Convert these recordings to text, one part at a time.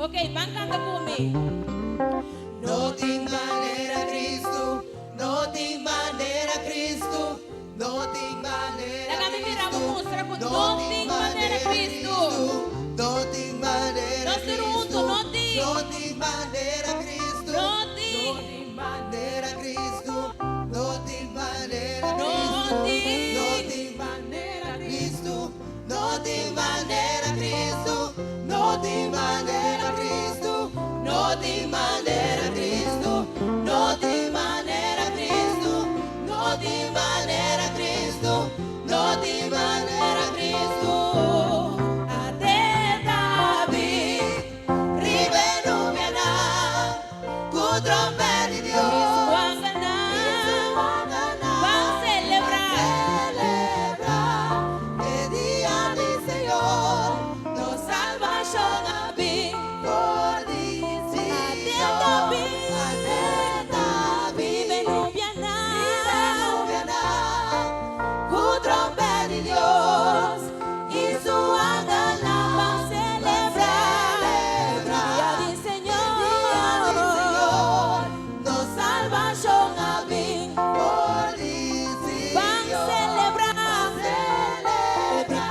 Ok, ban kanta ku mi. No tin manera Cristo, no tin manera Cristo, no tin manera Laga mi mira bo Cristo, mustra ku no no tin tin manera manera Cristo. Cristo, no tin manera Nos tur huntu, Cristo, no tin. no tin manera Cristo, No no tin. tin manera Cristo, no tin manera No Cristo, no tin. tin manera Cristo, no tin manera Cristo, no tin manera Cristo, no tin manera Cristo, no tin manera Cristo, no tin manera Cristo, no tin manera Cristo. At'é ta bin, Riba nubianan, ku tròmpèt di Dios. Wanganan, ban selebrá. Selebrá e dia di Señor, nos salbashon a bin for di At'é ta Sion. bin, At'é ta bin, Riba nubianan, riba nubianan, ku tròmpèt di Dios, i su angelnan Ban selebrá. Selebrá Dia di e Señor. dia di Señor, nos salbashon a bin for di Ban Sion. selebrá. Ban selebrá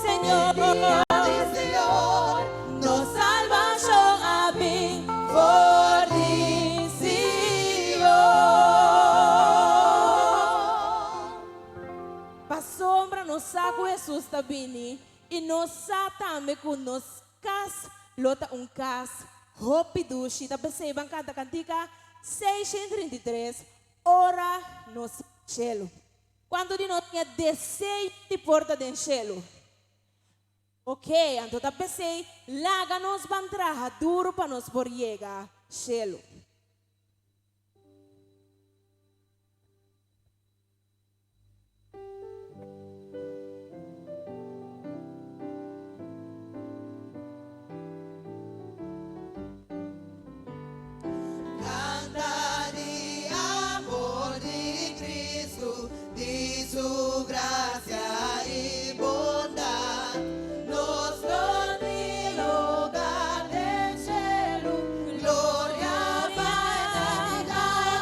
Señor. e dia di Señor, nos Salbashon a bin for di Sion. Pasobra nos sa ku Jesus ta bini i nos sa tambe ku nos kas lo ta un kas hopi dushi. Ta p'esei ban kanta kantika 633 Ora nos shelu. Kuantu di nos tin e deseo di por ta den shelu? Ok, anto ta p'esei laga nos ban traha duru pa nos por yega shelu. Kanta di amor di Kristu, di su grasia i bondat. Nos lo tin lugá den shelu, gloria pa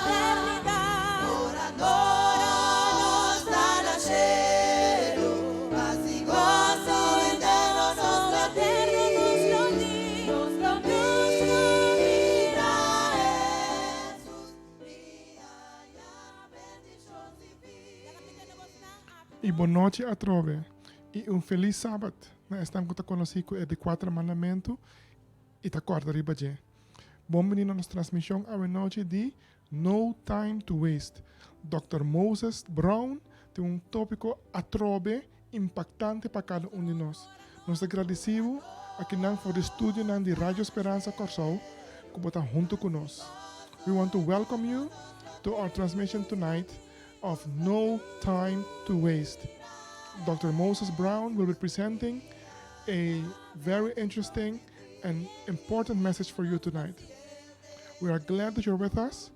eternidat. Ora nos ta na shelu, pas i goso eterno nos lo tin. Nos lo mira Jesus, i haña bendishon sin fin. I bon nochi atrobe i un felis sabat na esnan ku ta konosí ku e di kuater mandamentu i ta kòrda riba dje. Bon bini na nos transmishon awenochi di No Time to Waste. Dòkter Moses Brown tin un tópiko atrobe impaktante pa kada un di nos. Nos ta gradisí bo akinan for di studionan di Radio Speransa Kòrsou ku bo ta huntu ku nos. We want to welcome you to our transmission tonight of No Time to Waste. Dr. Moses Brown will be presenting a very interesting and important message for you tonight. We are glad that you're with us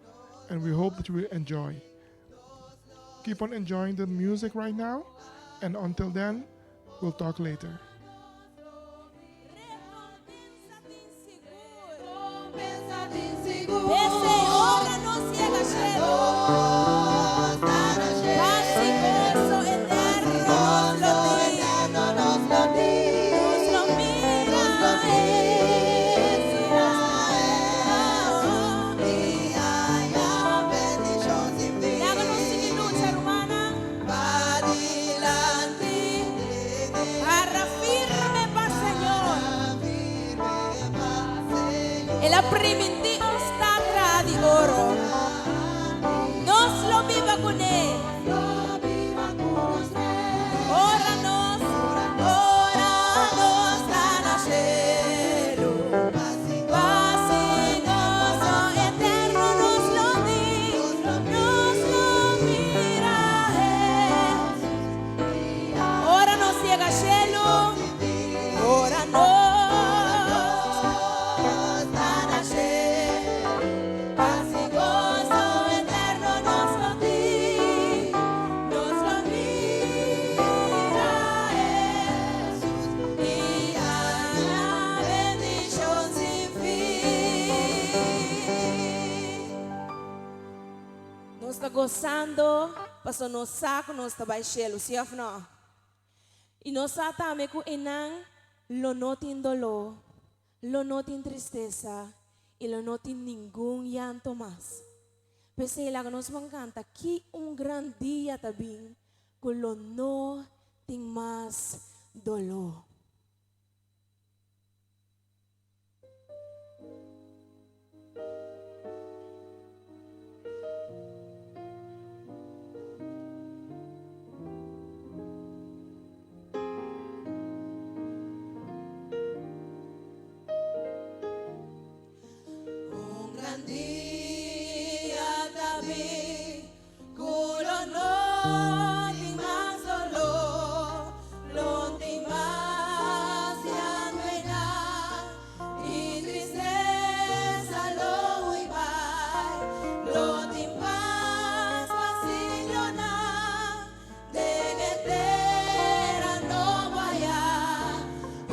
and we hope that you will enjoy. Keep on enjoying the music right now, and until then, we'll talk later. Rekompensa tin sigur. P'esei ora nos yega shelu. Nos ta na Pas i goso eterno nos lo tin. Eterno nos lo tin. Nos lo mira Nos lo mira Jesus. I haña bendishon sin fin. Laga nos sigui lucha, rumannan. Padilanti Para firme pa Señor. Firme pa Señor. El a primintí un stat traha di oro. Nos lo biba kuné. Lo biba ku nos Rei. Ora nos, ora nos ta na shelu. Pas i Pas i goso eterno nos lo tin. Nos lo mira Ora nos yega shelu. Ora nos ta na shelu. Gosando paso nos sa ku nos ta bai shelu, si òf no? I nos sa tambe ku einan lo no tin doló, lo no tin tristesa i lo no tin ningun yanto mas. P'esei laga nos ban kanta, Ki un gran dia ta bin ku lo no tin mas doló. Un gran dia ta bin ku lo no tin mas doló, lo tin mas llanto i tristesa lo hui bai, lo tin pas pa siglonan den e tera nobo ayá.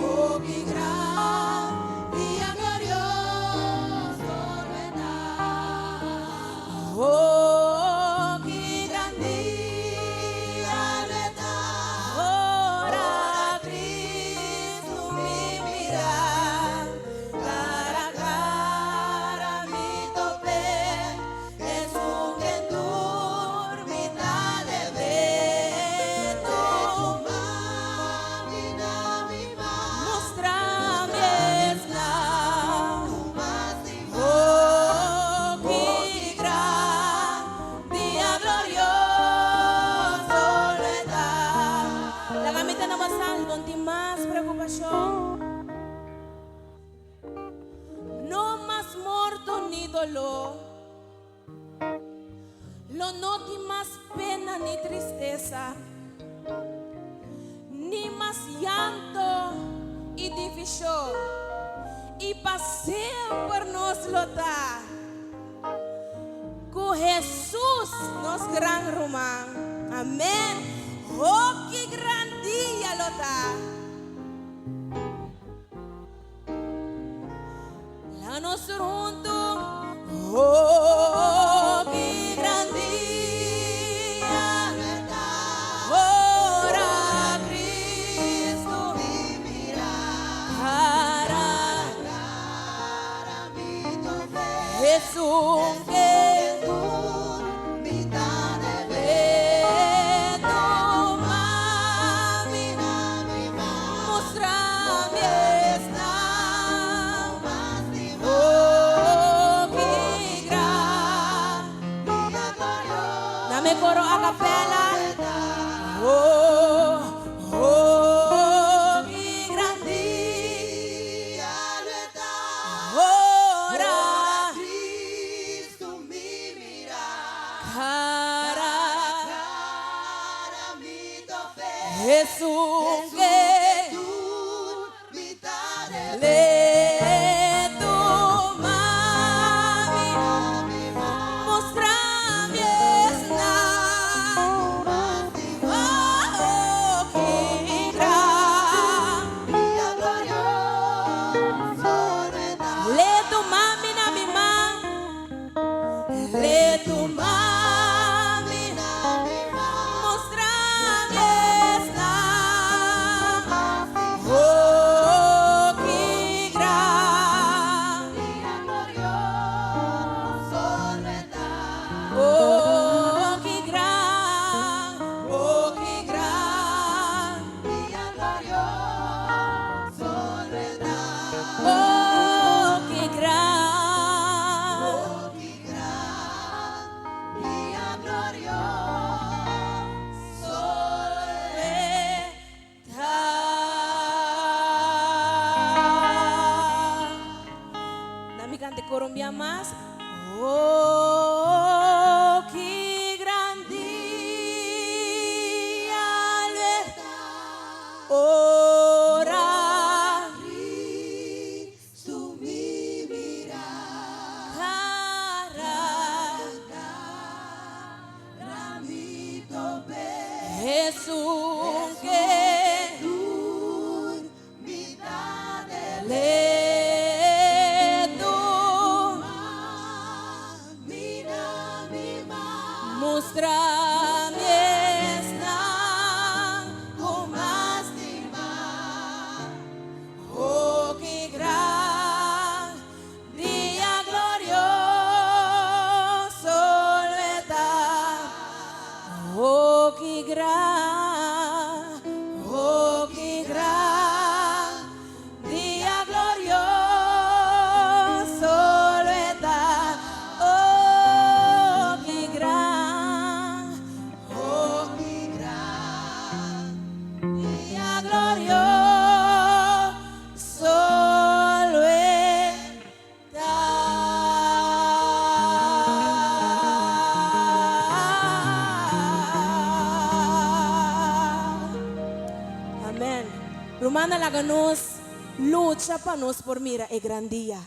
Oh, ki gran dia glorioso lo e ta! Oh, ki gran dia lo e ta! Ora Ora Cristo mi mira, cara a cara mi top'é, Esun ken tur mi ta debe. Tuma mi na mi man, Mustra mi esnan. Oh, ki gran dia glorioso lo e ta. Laga mi ta na basal, no tin mas preokupashon. No mas morto ni doló. Lo no tin mas pena ni tristesa, ni mas yanto i divishon. I pa semper nos lo ta ku Hesus, nos gran ruman. Amèn. Oh, ki gran dia lo ta! Laga nos tur huntu. Oh, ki gran dia lo e ta! Ora Cristo mi mira, cara cara mi top'é, Esun ken tur mi ta debe. Tuma mi na mi man, mustra mi esnan. Oh, ki gran dia glorioso Dame coro a capella. lo e ta! Oh, oh, ki gran Dia lo e ta! Ora Cristo mi mira, cara cara mi top'é, Esun ken tur mi ta debe. Le tuma mi mustra mi esnan. Oh, ki gran Dia glorioso lo e ta! Le tuma mi na mi man, Le tuma mi Na mi man, mustra mi esnan. Oh, ki gran dia glorioso lo e ta! Oh, ki gran, oh, ki gran Dia glorioso lo e ta! Oh, ki gran Oh, ki gran dia glorioso lo e ta. Dami kanta coro un bia mas. Oh, ki gran dia lo e ta. Ora Cristo mi mira, cara cara mi top'é, Esun ken tur mi ta debe. Le tuma Mi na mi man, mustra Rumannan laga nos lucha pa nos por mira e gran dia.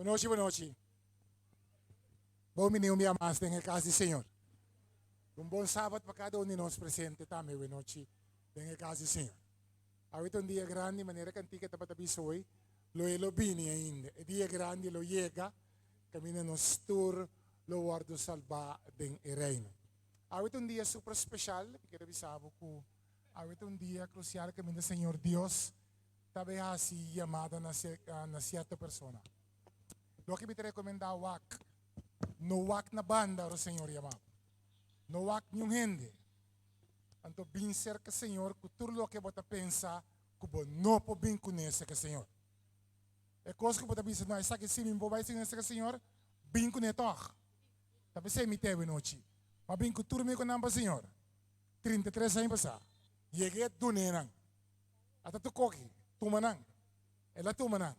Bonochi, bonochi. Bon bini un bia mas den e cas di Señor. Un bon Sabat pa cada un di nos presente tambe bonochi den e cas di Señor. Awe ta un dia grandi, manera cantica tabata bisa hoy, lo e lo bini ainda. E dia grandi lo yega, caminda nos tur lo wordo salba den e reino. Awe ta un dia super special, mi kier a bisa bo cu awe ta un dia crucial caminda Señor Dios ta bay haci yamada na na cierto persona. Loke mi ta recomenda wak, no wak na banda ora Señor yama bo. No wak niun hende. Anto bin cerca Señor cu tur loke bo ta pensa cu bo no por bin cune cerca Señor. E cos cu bo ta bisa, no esaki si mi por bay cune cerca Señor, bin cune tog. Ta pesey mi te awenochi. Ma bin cu tur mi cu nan pa Señor. 33 aña pasa. Yega e dune nan. Ata tu koki, tuma nan. El a tuma nan.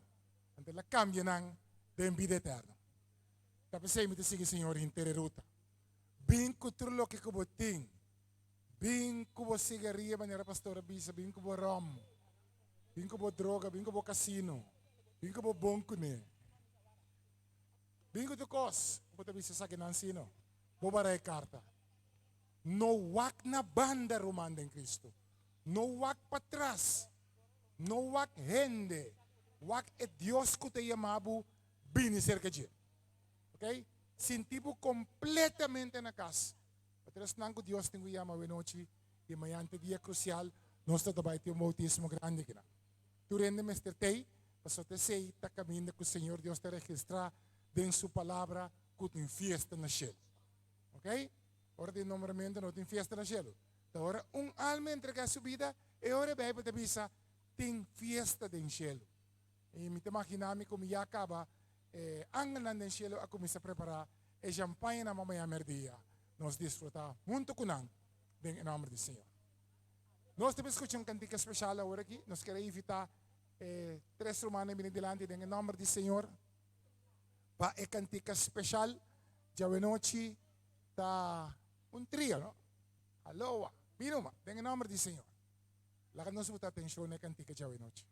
Anto el a cambia nan den bida eterno. Ta pesey mi ta sigui Señor henter e ruta. Bin cu tur loke cu bo tin. Bin cu bo cigaria manera pastor a bisa, bin cu bo rom, bin cu bo droga, bin cu bo casino, bin cu bo bon cune. Bin cu tur cos cu bo ta bisa esaki nan sino bo bara e carta. No wak na banda ruman den Cristo. No wak patras. No wak hende. Wak e Dios cu ta yama bo bini cerca dje. Ok? Sinti bo completamente na cas. Pasobra esnan cu Dios tin cu yama awenochi y mañan ta dia crucial, nos ta ta bay tin un bautismo grandi akinan. Tur hende mester t'ey, pasobra ta esey ta caminda cu Señor Dios ta registra den Su Palabra cu tin fiesta na cielo. Ok? Ora tin nombramiento no tin fiesta na cielo. Ta ora un alma entrega su bida, e ora e Bijbel ta bisa tin fiesta den cielo. Y mi ta magina mi cu mi ya caba E angelnan den shelu a kuminsá prepará e shampañanan pa mañana mèrdia. Nos disfrutá huntu ku nan den e nòmber di Señor. Nos ta bin skucha un kantika speshal awor aki. Nos kere invitá e tres rumannan bini dilanti den e nòmber di Señor pa e kantika speshal. Djawe-nochi ta un trio, no? Aloha! Bini numa, den e nòmber di Señor. Laga nos buta atenshon na e kantika djawe-nochi.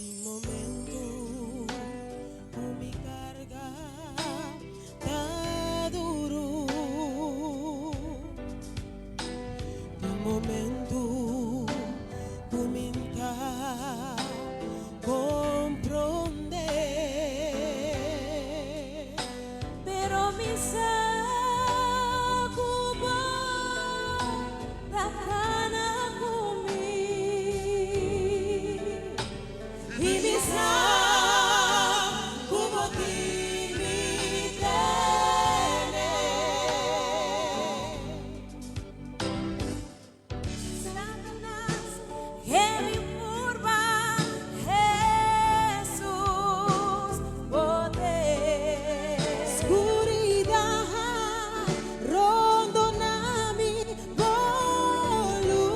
Tin momento ku mi karga ta duru. Tin momento ku mi ta komprondé. Pero mi sa ku bo ta kana ku mi. I mi sa ku bo tin mi tene. Satanas heri purba Hesus poder. Skuridat rondona mi bo lus.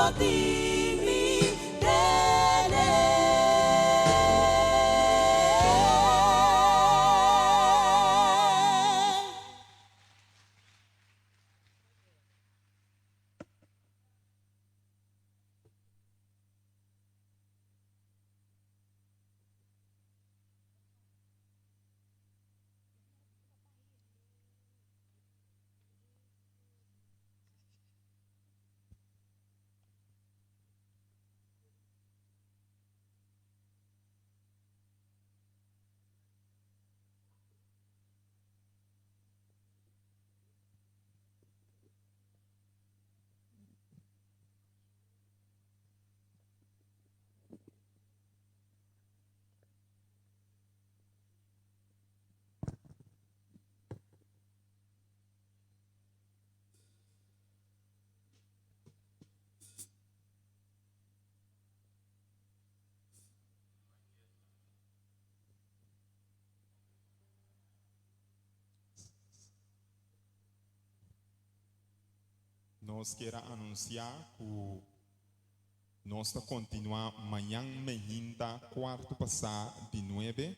bo tin mi tene. Nos kier a anuncia cu nos ta continua mañan mehinta cuarto pasa di nuebe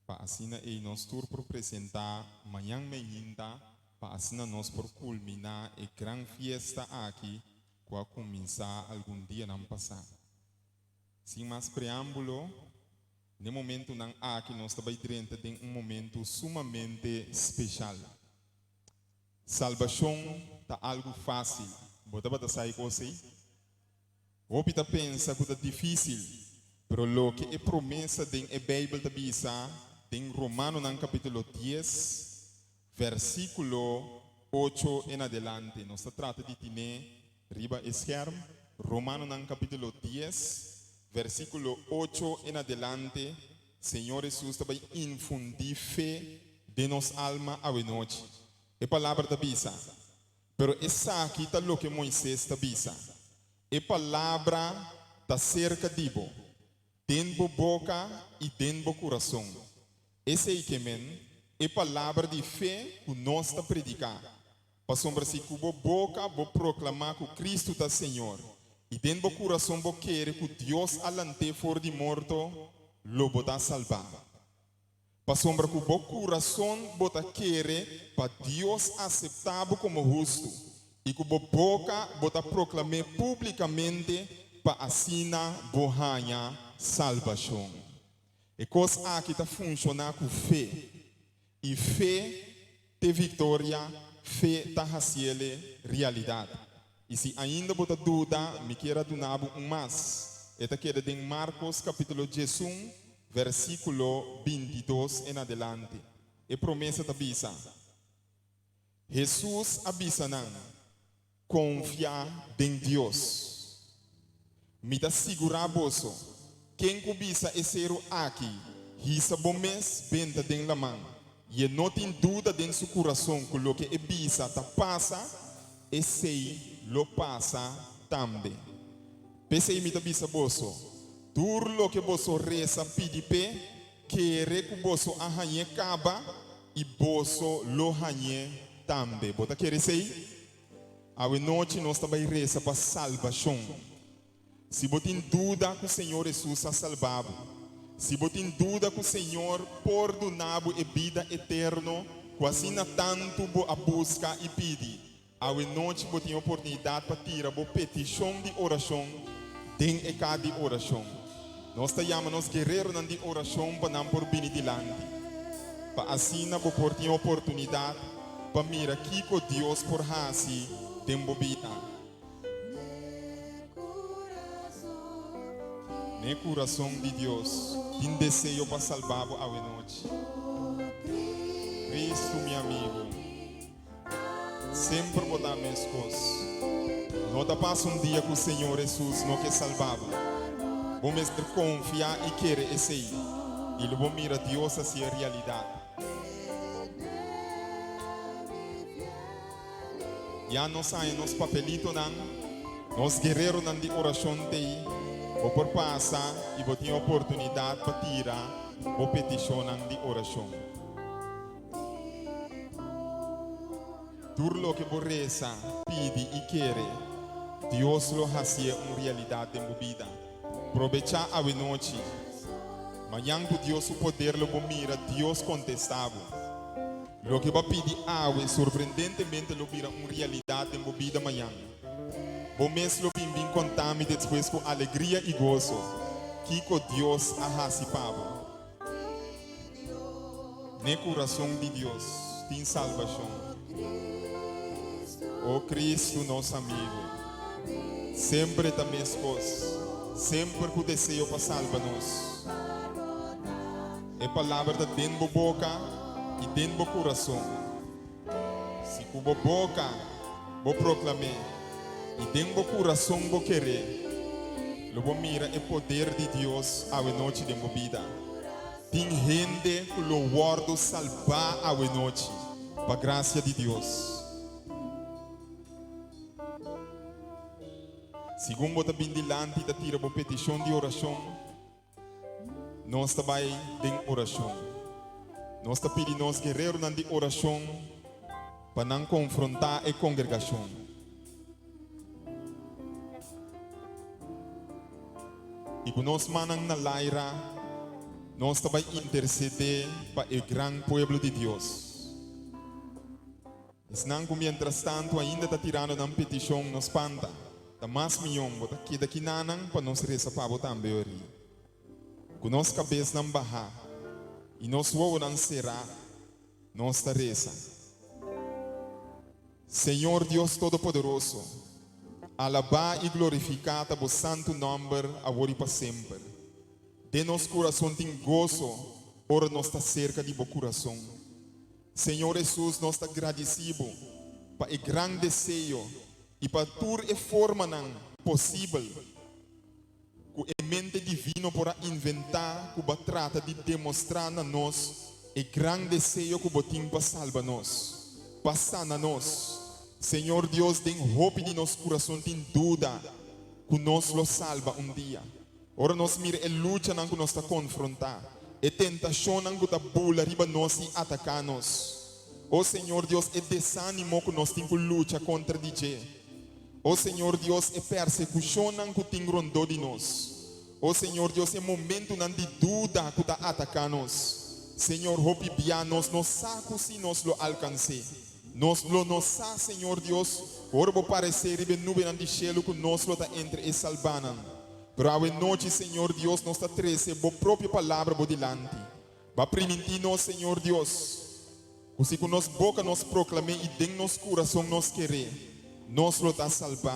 pa asina ey nos tur por presenta mañan mehinta pa asina nos por culmina e gran fiesta aki cu a cuminsa algun dianan pasa. Sin mas preambulo, n'e momentunan aki nos ta bai drenta den un momentu sumamente special. Salbashon ta algu fásil. Bo tabata sa e kos ei? Hopi ta pensa ku ta difísil, pero loke e promesa den e Beibel ta bisa den Romanonan kapítulo dies, vèrsikulo ocho en adelante. Nos ta trata di tine riba e skèrm. Romanonan kapítulo dies, vèrsikulo ocho en adelante. Señor Hesus ta bai infundí fe den nos alma awenochi. E palabra ta bisa, Pero esaki ta loke Moises ta bisa, E palabra ta serka di bo, den bo boka i den bo kurason. Esei ke men, e palabra di fe ku nos ta prediká. Pasobra si ku bo boka bo proklamá ku Kristu ta Señor, i den bo kurason bo kere ku Dios a lant'é for di morto, lo bo ta salbá. Pasobra ku bo kurason bo ta kere pa Dios aseptá bo komo hustu, i ku bo boka bo ta proklam'é públikamente pa asina bo haña salbashon. E kos aki ta funshoná ku fe, i fe te viktoria, fe ta hasiele realidat. I si ainda bo ta duda, mi kier a duna bo un mas. E ta keda den Markos kapítulo diesun, versíkulo bintidos en adelante. E promesa ta bisa, Hesus a bisa nan, Konfia den Dios. Mi ta sigurá boso, ken ku bisa e seru aki, Hisa bo mes benta den laman, i e no tin duda den su kurason ku loke e bisa ta pasa, esei lo pasa tambe. P'esei mi ta bisa boso, tur loke boso resa pidi p'e, kere ku boso a hañ'é kaba, i boso lo hañ'é tambe. Bo ta kere esei? Awe nochi nos ta bai resa pa salbashon. Si bo tin duda ku Señor Hesus a salba bo, si bo tin duda ku Señor por duna bo e bida eterno ku asina tantu bo a buska i pidi, awe nochi bo tin oportunidat pa tira bo petishon di orashon den e ka di orashon. Nos ta yama nos guereronan di orashon pa nan por bini dilanti, pa asina bo por tin oportunidat pa mira kiko Dios por hasi den bo bida. N'e kurason di Dios tin deseo pa salba bo awenochi. Cristo mi amigu, semper bo ta meskos. No ta pasa un dia ku Señor Hesus no ke salba bo. Bo mester konfia i kere esei, i lo bo mira Dios hasié realidat. Ya nos haña nos papelitonan, nos guereronan di orashon t'ei. Bo por pasa i bo tin oportunidat pa tira bo petishonnan di orashon. Tur loke bo resa, pidi i kere. Dios lo hasié un realidat den bo bida. Probechá awenochi. Mañan ku Dios su poder lo bo mira Dios kontestá bo. Loke bo a pidi awe sorprendentemente lo bira un realidat den bo bida mañan. Bo mes lo bin bin konta mi despues ku alegria i goso kiko Dios a hasi pa bo. N'e kurason di Dios tin salbashon. O Kristu nos amigu, semper e ta meskos, semper ku deseo pa salba nos. E palabra ta den bo boka i den bo kurason. Si ku bo boka bo proklam'é i den bo kurason bo ker'é, lo bo mira e poder di Dios awenochi den bo bida. Tin hende ku lo wòrdu salbá awenochi pa grasia di Dios. Segun bo ta bin dilanti i ta tira bo petishon di orashon, Nos ta bai den orashon. Nos ta pidi nos guereronan di orashon pa nan konfrontá e kongregashon. I ku nos mannan na laira, nos ta bai intersedé pa e gran pueblo di Dios. Esnan ku mientrastantu ainda ta tirando nan petishon no spanta, ta mas mion bo ta keda kinanan pa nos resa pa bo tambe ori. Ku nos kabesnan bahá i nos wowonan será, nos ta resa, Señor Dios Todopoderoso, alabá i glorifiká ta bo santu nòmber awor i pa semper. Den nos kurason tin goso ora nos ta serka di bo kurason. Señor Hesus nos ta gradici Bo pa e gran deseo y pa tur e formanan posibel cu e mente divino por a inventa cu Bo a trata di demostra na nos e gran deseo cu Bo tin pa salba nos, pa sana nos. Señor Dios den hopi di nos curason tin duda cu nos lo salba un dia. Ora nos mira e luchanan ku nos ta konfrontá, e tentashonnan ku ta bula riba nos i ataká nos, o Señor Dios, e desánimo ku nos tin ku lucha kontra di dje, o Señor Dios, e persekushonnan ku tin rondó di nos, o Señor Dios, e momentunan di duda ku ta ataká nos, Señor, hopi bia nos no sa ku si nos lo alkans'é. Nos lo no sa, Señor Dios, ora Bo paresé riba e nubenan di shelu ku nos lo ta entre e salbánan. Pero awe nochi, Señor Dios, nos ta trese Bo propio palabra Bo dilanti. Bo a primintí nos, Señor Dios, ku si ku nos boka nos proklam'é i den nos kurason nos ker'é, nos lo ta salbá.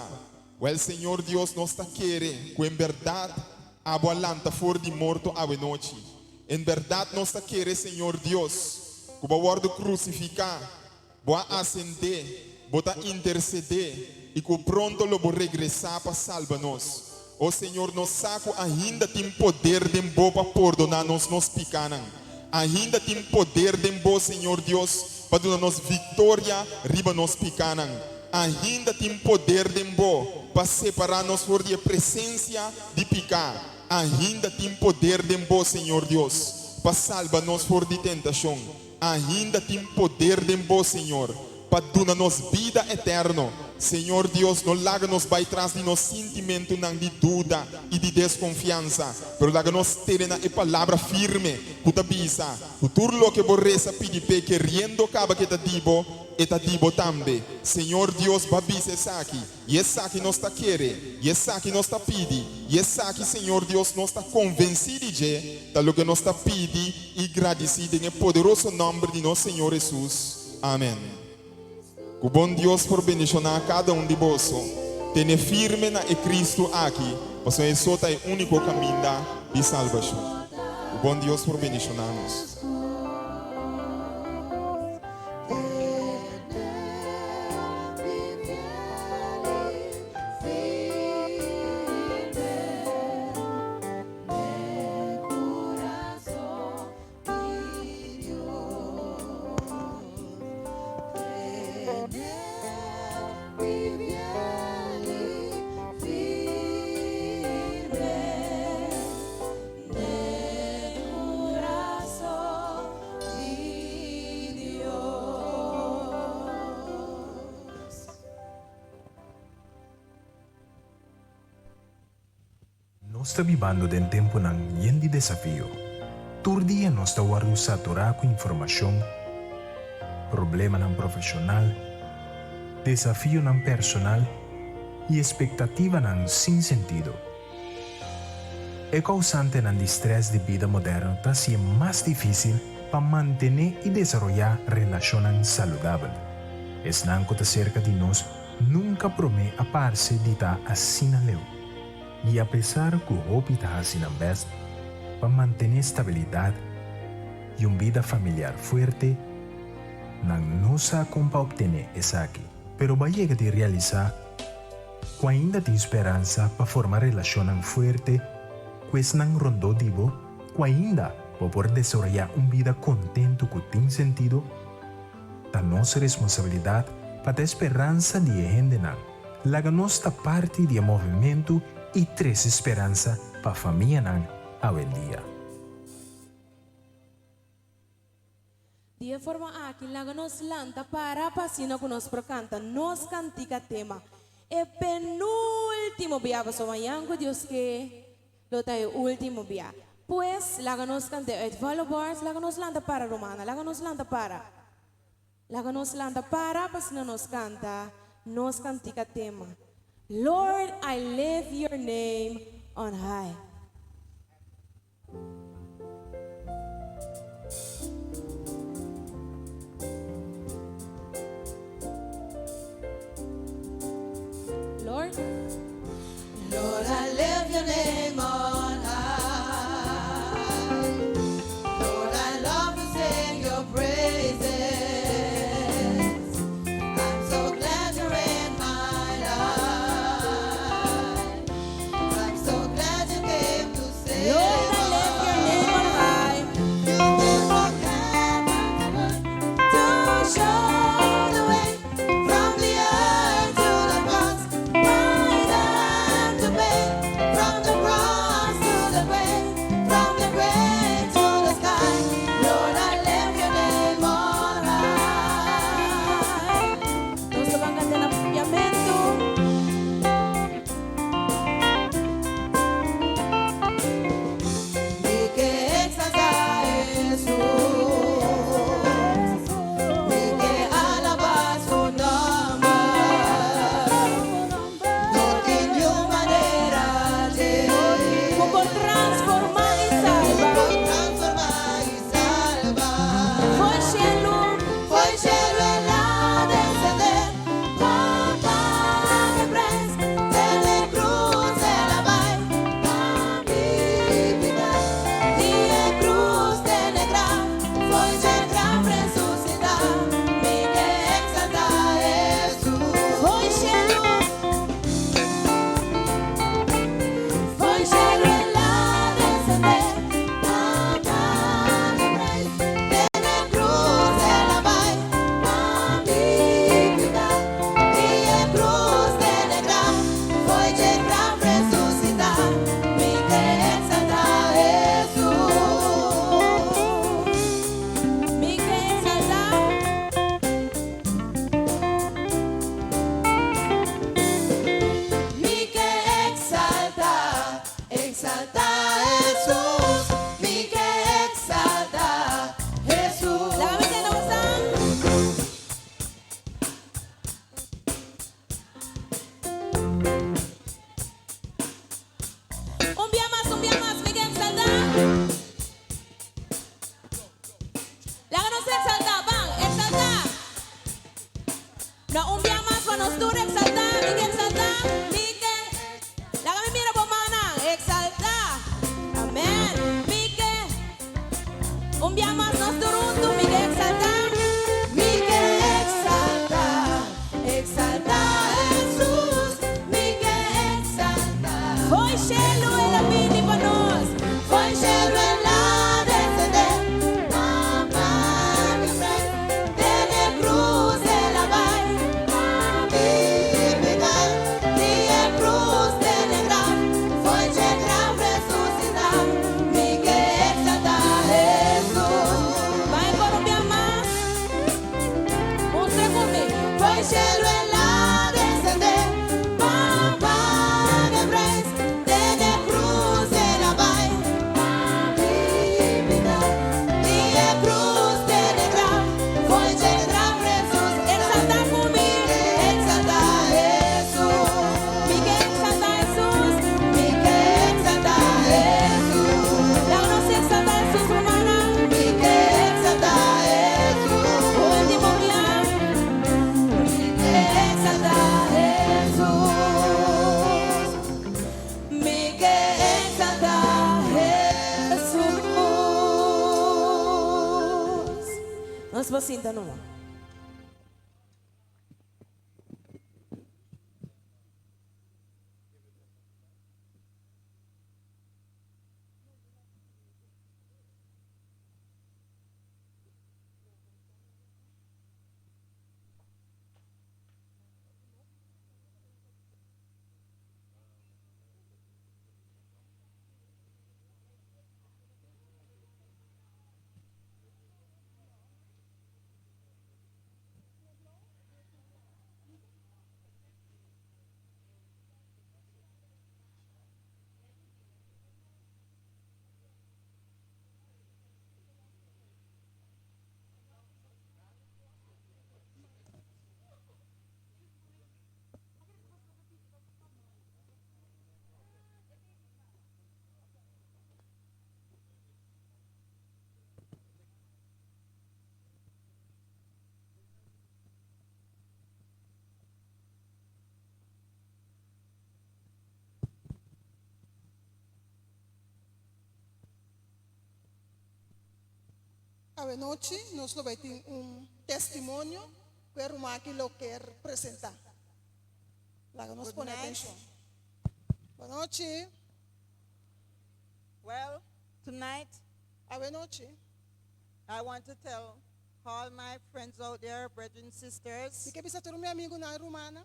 Wèl, Señor Dios, nos ta kere ku en bèrdat Abo a lanta for di morto awe nochi. En bèrdat nos ta kere, Señor Dios, ku Bo a wòrdu krusifiká, Bo a asendé, Bo ta intersedé i ku pronto lo Bo regresá pa salba nos. O Señor, nos sa ku ainda tin poder den Bo pa pordoná nos nos pikánan. Ainda tin poder den Bo, Señor Dios, pa duna nos viktoria riba nos pikánan. Ainda tin poder den Bo pa separá nos for di e presensia di piká. Ainda tin poder den Bo, Señor Dios, pa salba nos for di tentashon. Ainda tin poder den Bo, Señor, pa duna nos bida eterno. Señor Dios, no laga nos bai tras di nos sintimentunan di duda i di deskonfiansa, pero laga nos tene na e palabra firme ku ta bisa ku tur loke Bo resa pidi p'e keriendo kaba ke ta di Bo, e ta di Bo tambe. Señor Dios, Bo a bisa esaki. I esaki nos ta kere, i esaki nos ta pidi, i esaki, Señor Dios, nos ta konvensí di dje, ta loke nos ta pidi i gradisí den e poderoso nòmber di nos Señor Hesus. Amèn. Ku bon Dios por bendishoná kada un di boso. Tene firme na e Kristu aki, pasobra e so ta e úniko kaminda di salbashon. Ku bon Dios por bendishoná nos. Nos ta bibando den tempunan yen di desafio. Tur dia nos ta wòrdu saturá ku informashon, problemanan profeshonal, desafionan personal i espektativanan sin sentido. E kousantenan di strès di bida moderno ta hasié mas difísil pa mantené i desaroyá relashonnan saludabel. Esnan ku ta serka di nos nunka promé a parse di ta asina leu. I apesar ku hopi ta hasi nan bèst pa mantené stabilidat i un bida familiar fuerte, nan no sa kon pa optené esaki. Pero bo a yega di realisá ku ainda tin speransa pa forma relashonnan fuerte ku esnan rondó di bo, ku ainda bo por desaroyá un bida kontentu ku tin sentido? Ta nos responsabilidat pa ta e speransa di e hendenan. Laga nos ta parti di e movementu i trese speransa pa famianan awendia. Di e forma aki laga nos lanta para pa asina ku nos por kanta nos kantika tema e penúltimo bia pasobra mañan ku Dios ke lo ta e último bia. Pues laga nos kant'é uit volle borst, laga nos lanta para rumannan, laga nos lanta para. Laga nos lanta para pa asina nos kanta nos kantika tema Lord I lift your name on high. Lord. Lord, I lift your name on high. Lord, I love to sing your praises. I'm so glad you're in my life. I'm so glad you came to save Lord, I lift your name on high. You came from heaven to earth to show the way from the earth to the cross. My debt to pay from the cross to the grave, from the grave to the sky. Lord, I lift your name on high. Nos ta ban kanta na Papiamentu. Mi ke eksaltá Hesus, mi ke alabá su nòmber. No tin niun manera dje. Ku por transformá i salba. Ku por transformá i salba. Fo'i shelu. Fo'i shelu el a desendé. Pa paga e preis. Den e krus el a bai. Pa mi piká. Di e krus den e graf. Fo'i dje graf resusitá. Mi ke eksaltá Hesus. Fo'i shelu. Fo'i shelu el a desendé. Pa paga e preis. Den e krus el a bai. Pa mi piká. Di e krus den e graf. Fo'i dje graf resusitá. Mi ke eksaltá Hesus. Mi ke eksaltá. Mi ke eksaltá, eksaltá Hesus. Mi ke eksaltá Hesus. Laga mi tende bosan. Un bia mas, un bia mas, mi ke eksaltá. Laga nos eksaltá, ban, eksaltá. No, un bia mas pa nos tur eksaltá, mi ke eksaltá, mi ke. Laga mi mira bo mannan, eksaltá. Amèn. Mi ke. Un bia mas nos tur huntu, mi ke eksaltá. Mi ke eksaltá, eksaltá Hesus. Mi ke eksaltá. Fo'i shelu el a bini pa nos. Fo'i shelu el a desendé. Pa paga e preis. Den e krus el a bai. Pa mi piká. Di e krus den e graf. Fo'i dje graf resusitá. Mi ke eksaltá Hesus. Bai por un bia mas. Mustra ku mi. Fo'i shelu el a desendé. Pa paga e preis. Den e krus. Nos sinta numa. Awe nochi nos lo bai tin un testimonio ku e ruman aki lo kier presentá. Laga nos Good pone night. atenshon. Bon nochi. Well, tonight Awe nochi I want to tell all my friends out there, brethren, mi sisters, ke bisa tur mi amigunan rumannan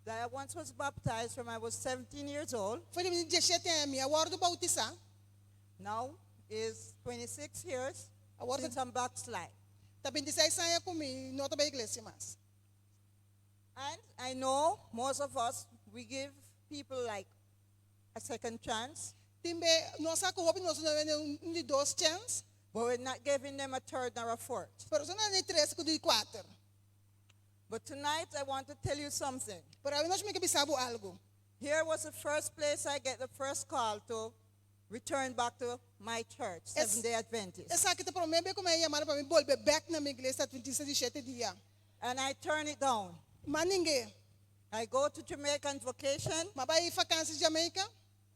that I once was baptized from I was 17 years old. For di mi 17 aña mi a wòrdu boutisá. Now is 26 years Awor since I'm backslide. ta 26 aña ku mi no ta bai iglesia mas. And I know most of us, we give people like a second chance, Tin be nos sa ku hopi nos ta duna un di dos chèns, but we're not giving them a third nor a fourth. pero nos no ta duna ni tres ku di kuater. But tonight I want to tell you something. Pero awe nochi mi ke bisa bo algu. Here was the first place I get the first call to return back to my church, Seventh Day Adventist. Esaki ta promé be ku mi a yamada pa mi bolbe bèk na mi iglesia Adventista di Shete Dia. And I turn it down. M'a ning'é. I go to Jamaica on vacation. M'a bai fakansi Jamaica.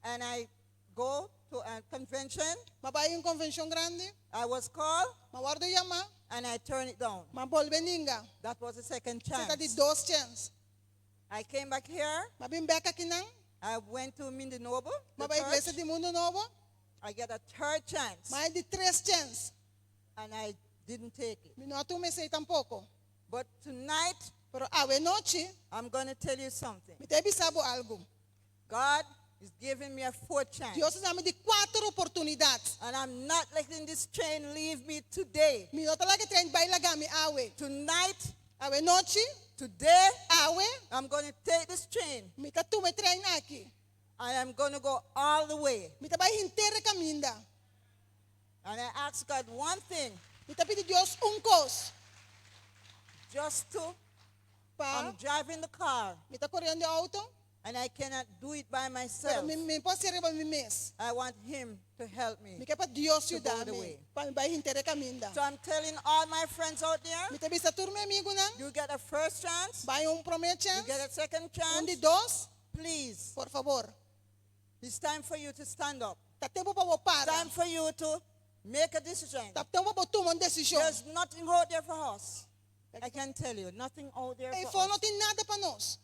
And I go to a convention. M'a bai un konvenshon grandi. I was called. M'a wòrdu yamá. And I turn it down. M'a bolbe ninga. That was the second Esei ta di chance. dos chèns. I came back here. M'a bin bèk akinan. I went to Mundo Nobo, the M'a bai iglesia church. di Mundo Nobo. I get a third chance. M'a di tres chèns. And I didn't take it. Mi no a tuma esei tampoko. But tonight, Pero awe nochi, I'm going to tell you something. mi ta bisa bo algu. God is giving me a fourth chance. Dios ta duna mi di kuater oportunidat. And I'm not letting this train leave me today. Mi no ta laga e trein bai laga mi awe. Tonight, Awe nochi, today, awe, I'm going to take this train. Mi ta tuma e trein aki. I am going to go all the way. Mi ta bai henter e kaminda. And I ask God one thing. Mi ta pidi Dios un kos. Just to, Pa, I'm driving the car. Mi ta koriendo e outo. And I cannot do it by Pero myself. mi mi por hasié riba mi mes. I want him to help me. Mi ke pa Dios to go yuda the mi. way. Pa mi bai henter e kaminda. So I'm telling all my friends out there. Mi ta bisa tur mi amigunan. You get a first chance. Bai un promé You chèns. get a second chance. Un di dos. Please. Por fabor. It's time for you to stand up. Ta tempu pa bo para. Time for you to make a decision. Ta tempu pa bo tuma un desishon. There's nothing out there for us. I can tell you, nothing out there Ei for fo us. no tin nada pa nos.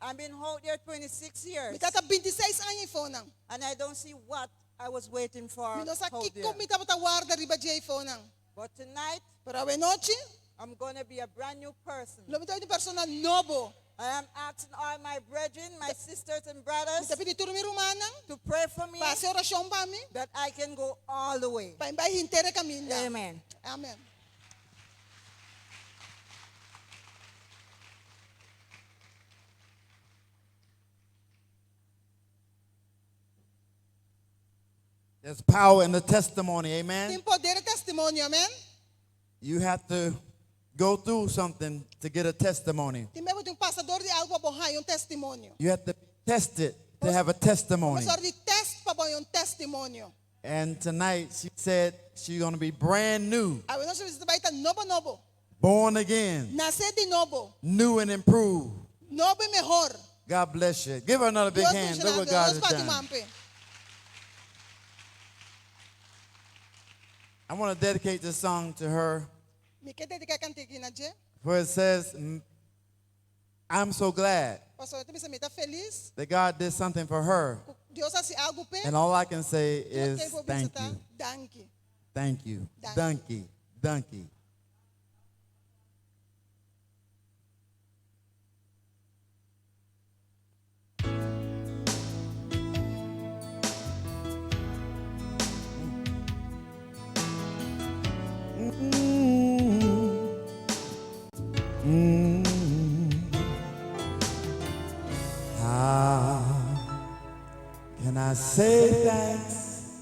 I've been out there 26 years. Mi ta 26 aña eifonan. And I don't see what I was waiting for Mi no sa out kiko there. mi tabata warda riba dje eifonan. But tonight, Pero awe nochi, I'm going to be a brand new person. Lo mi ta un persona nobo. I am asking all my brethren, my sisters and brothers, Mi ta pidi tur mi rumannan to pray for me, pa hasi orashon pa mi, that I can go all the way. Pa mi bai henter e kaminda. Amen. Amen. There's power in the testimony, amen? Tin poder den testimonio, amen? You have to go through something to get a testimony. Tin mester di pasa dor di algu pa bo haña un testimonio. You have to test it to have a testimony. Bo mester di tèst pa bo haña un testimonio. And tonight she said she's going to be brand new, Awe nochi e ta bai ta nobo nobo. born again, Nase di nobo. new and improved. Nobo i mehor. God bless you. Give her another big Dios hand. bendishoná Look what God Nos has bati done. man p'e. I want to dedicate this song to her. Mi ke dediká e kantika aki na dje. For it says, I'm so glad Pasobra e ta bisa mi ta felis that God did something for her. ku Dios a hasi algu p'e. And all I can say Tur is ke bo bisa thank ta you. danki. Thank you. Danki. Donkey. Donkey. How can I say thanks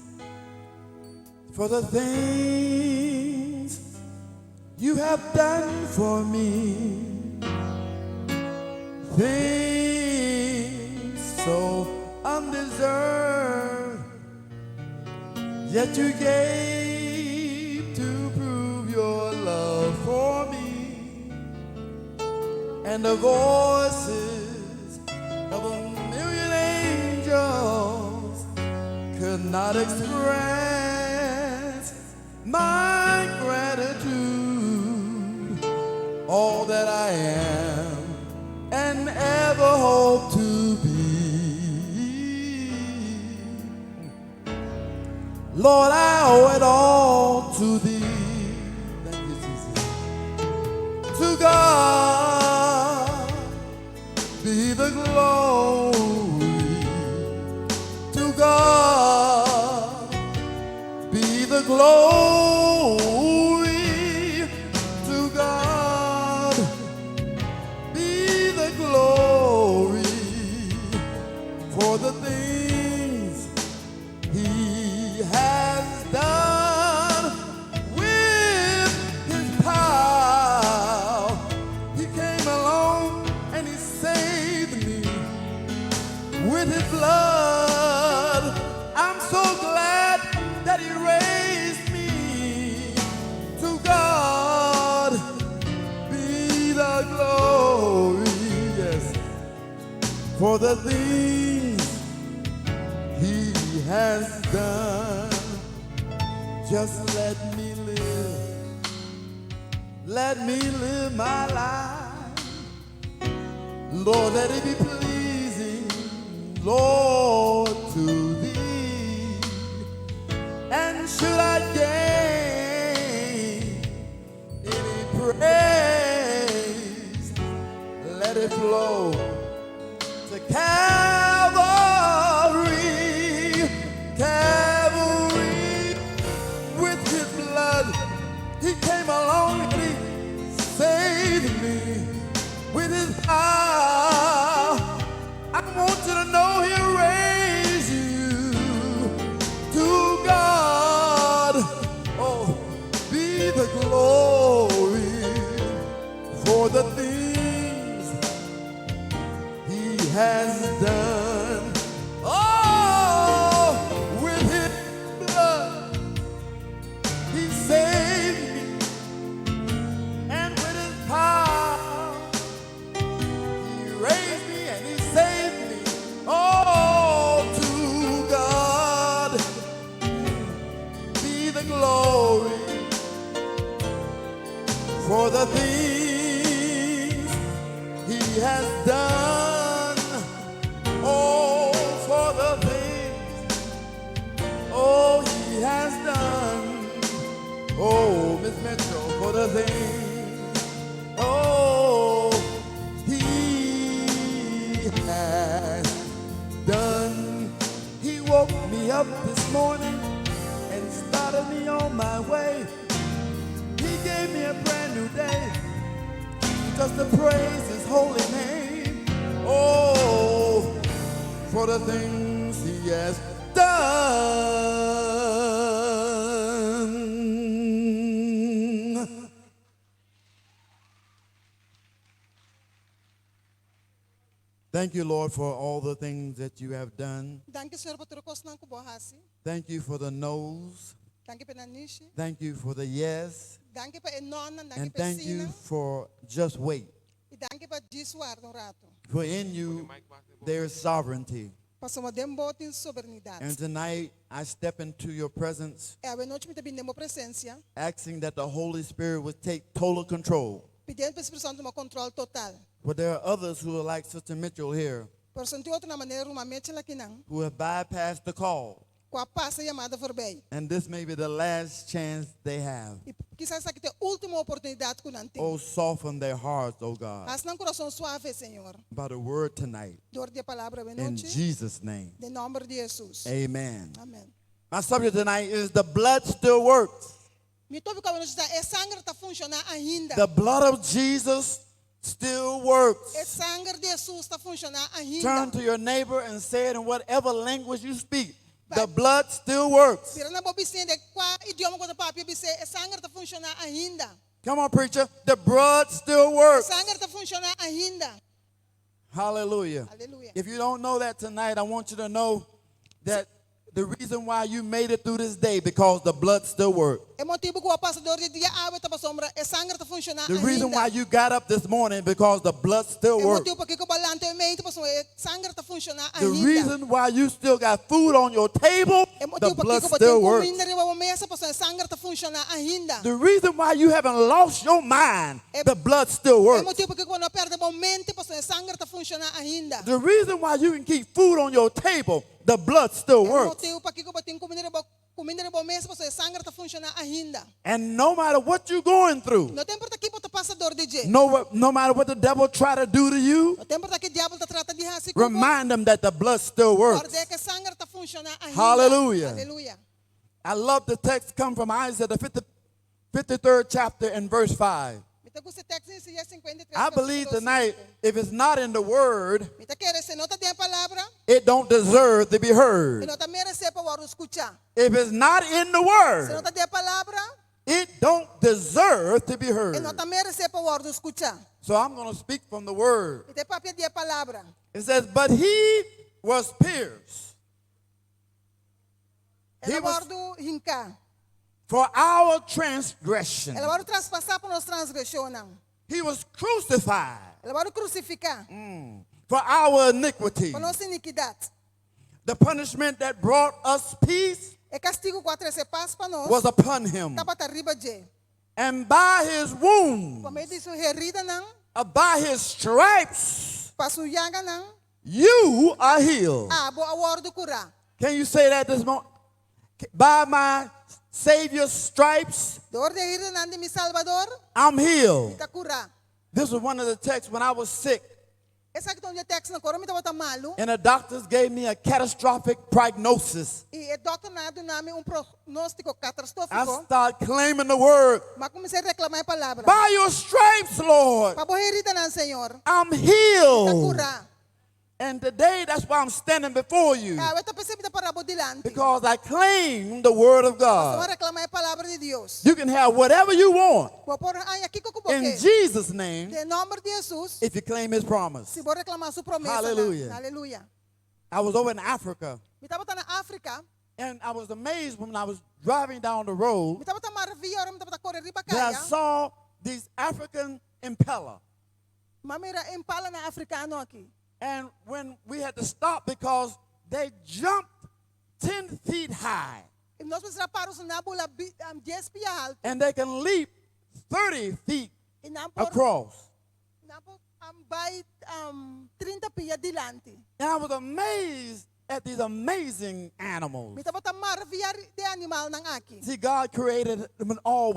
for the things you have done for me? Things so undeserved, yet you gave to prove your love for me. And the voices of a million angels could not express my gratitude. All that I am and ever hope to be. Lord, I owe it all to thee. Thank you, Jesus. To God be the glory. To God be the glory. To God be the glory for the things he has done with his power. He came along and he saved me with his blood. I'm so glad that he raised me. To God be the glory, yes, for the things he has done. Just let me live. Let me live my life. Lord, let it be pleasing, Lord, to thee. And should I gain any praise, let it flow to Calvary, Calvary, with his blood, he came along and he saved me with his power. I want you to know he raised you to God. Oh, be the glory for the things he has done. Oh, with his blood, he saved me, and with his power, he raised me and he saved me. Oh, to God be the glory for the things he has done. Oh, for the things, oh, he has done. Oh, Miss Mitchell, for the things, oh, he has done. He woke me up this morning and started me on my way. He gave me a brand new day just to praise his holy name. Oh, for the things he has done. Thank you, Lord, for all the things that you have done. Danki Señor pa tur kosnan ku bo a hasi. Thank you for the no's. Danki pa nanishi. Thank you for the yes. Danki pa e nonan, danki And pa thank you sínan. for just wait. I danki pa djis warda un ratu. For in you there is sovereignty. Pasobra den bo tin soberanidat. And tonight I step into your presence I awe nochi mi ta bin den bo presensia, asking that the Holy Spirit would take total control. pidiendo pa e Spiritu Santu tuma kontròl total. But there are others who are like Sister Mitchell here Pero tin otronan manera ruman Mitchell akinan, who have bypassed the call. ku a pasa e yamada forbij. And this may be the last chance they have. I kisas esaki ta e último oportunidat ku nan tin. Oh, soften their hearts, oh God, Hasi nan kurason suave, Señor, by the word tonight. dor di e palabra In awe nochi. Jesus' name. Den nòmber di Hesus. Amen. Amèn. My subject tonight is the blood still works. Mi tópiko awe nochi ta e sanger ta funshoná ainda. The blood of Jesus still works. E sanger di Hesus ta funshoná ainda. Turn to your neighbor and say it in whatever language you speak. The blood still works. Bira na bo bisiña den kua idioma ku bo ta papia bis'é e sanger ta funshoná ainda. Come on, preacher. The blood still E works. sanger ta funshoná ainda. Hallelujah. Aleluya. If you don't know that tonight, I want you to know that the reason why you made it through this day because the blood still works. E motibu ku bo a pasa dor di e dia awe ta pasobra e sanger ta funshoná The reason ainda. why you got up this morning because the blood still E works. motibu pakiko bo a lanta awe mainta pasobra e sanger ta funshoná The ainda. reason why you still got food on your table, E the motibu blood pakiko bo still tin works. kuminda riba bo mesa pasobra e sanger ta funshoná ainda. The reason why you haven't lost your mind, the blood still E works. motibu pakiko bo no a pèrdè bo mente pasobra e sanger ta funshoná ainda. The reason why you can keep food on your table, the blood still E works. motibu pakiko bo tin kuminda riba kuminda riba bo mesa pasobra e sanger ta funshoná ainda. And no matter what you're going through, No ta importá kiko bo ta pasa dor di dje. no matter what the devil try to do to you, No ta importá kiko diabel ta trata di hasi ku bo. remind them that the blood still works. Kòrd'é ku e sanger ta funshoná ainda. Hallelujah. Aleluya. I love the text come from Isaiah, the 50, 53rd chapter and verse 5. Mi ta gusta e teksto di Isaías 53, I believe versíkulo tonight, 5. if it's not in the word, Mi ta kere si no ta den palabra, it don't deserve to be e heard. no ta meresé pa wòrdu skuchá. If it's not in the Si no word, ta den palabra, it don't deserve to be heard. e no ta meresé pa wòrdu skuchá. So I'm going to speak from the word. Mi ta papia di e palabra. It says, but he was pierced El a He was- wòrdu hinká. for our transgression. El a wòrdu traspasá pa nos transgreshonnan. He was crucified El a wòrdu krusifiká for our iniquity. pa nos inikidat. The punishment that brought us peace E kastigu ku a trese pas pa nos was upon him. tabata riba dje. And by his wounds, Pa medio di su heridanan, by his stripes, pa su yaganan, you are healed. abo a wòrdu kurá. Can you say that this morning? By my Savior's stripes, Dor di e heridanan di mi Salbador, I'm healed. mi ta kurá. This was one of the texts when I was sick, Esaki ta un di e tekstonan ora mi tabata malu and the doctors gave me a catastrophic prognosis. i e dòkternan a duna mi un pronóstiko I katastrófiko. started claiming the word. M'a kuminsá reklamá e palabra. By your stripes, Lord, Pa bo heridanan, Señor, I'm mi ta healed. kurá. And today, that's why I'm standing before you. Awe ta p'esei mi ta pará bo dilanti. Because I claim the word of Pasobra God. m'a reklamá e palabra di Dios. You can have whatever you want Bo por haña kiko ku bo in ke. Jesus' name Den nòmber di Hesus, if you claim his promise. si bo reklamá su promesa. Hallelujah. Aleluya. I was over in Africa Mi tabata na Afrika. and I was amazed when I was driving down the road Mi tabata maravillá ora mi tabata kore riba that I kaya. saw these African impala. M'a mira impalanan afrikano aki. And when we had to stop because they jumped 10 feet high I nos mester a para pasobra nan a bula 10 pia haltu. and they can leap 30 feet I nan por across. nan por bai 30 pia dilanti. And I was amazed at these amazing animals. Mi tabata maravillá di e animalnan aki. See, God created them all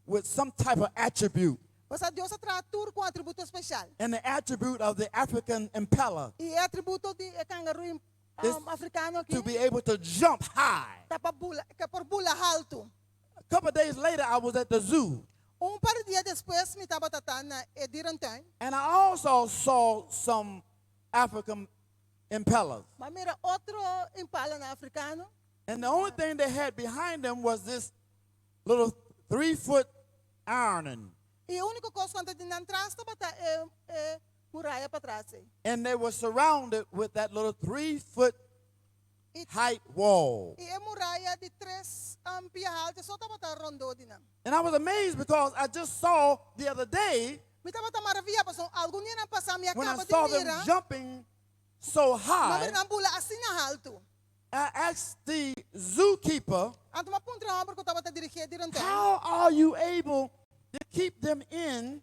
with some type of attribute. Pasobra Dios a traha tur ku atributo spesial. And the attribute of the African impala I e atributo di e kangaroo Is afrikano to aki be able to jump high. ta pa bula, ku por bula haltu. A couple of days later, I was at the zoo. Un par di dia despues mi tabata na e dierentuin. And I also saw some African impalas. M'a mira otro impalanan afrikano. And the only thing they had behind them was this little 3-foot ironing. I e úniko kos ku nan tabatin nan tras tabata e e muraya patras. And they were surrounded with that little 3-foot height wall. I e muraya di 3 pia haltu so tabata rondó di nan. And I was amazed because I just saw the other day Mi tabata maravillá pasobra algun dia pasá mi when I a kaba saw di them mira jumping so M'a high. mira nan bula asina haltu. I asked the zookeeper, Anto m'a puntra e hòmber ku tabata dirigí e dierentuin. How are you able to keep them in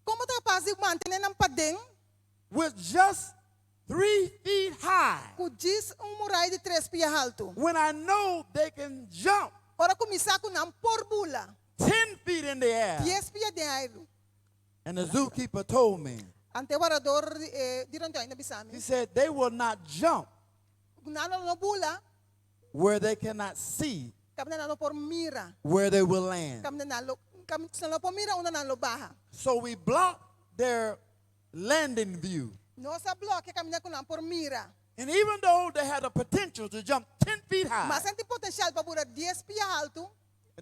Kon bo ta kapas di mantené nan paden with just 3 feet high ku djis un muraya di tres pia haltu? when I know they can jump Ora ku mi sa ku nan por bula 10 feet in the air? 10 pia den airu. And the zookeeper told me, Anto e wardadó di e dierentuin a bisa mi. he said, they will not jump Nan lo no bula, where they cannot see kaminda nan no por mira. where they will land. Kaminda nan lo, kaminda nan no por mira unda nan lo baha. So we block their landing view. Nos a blòkia kaminda ku nan por mira. And even though they had the potential to jump 10 feet high, Maske nan tin potensial pa bula 10 pia haltu,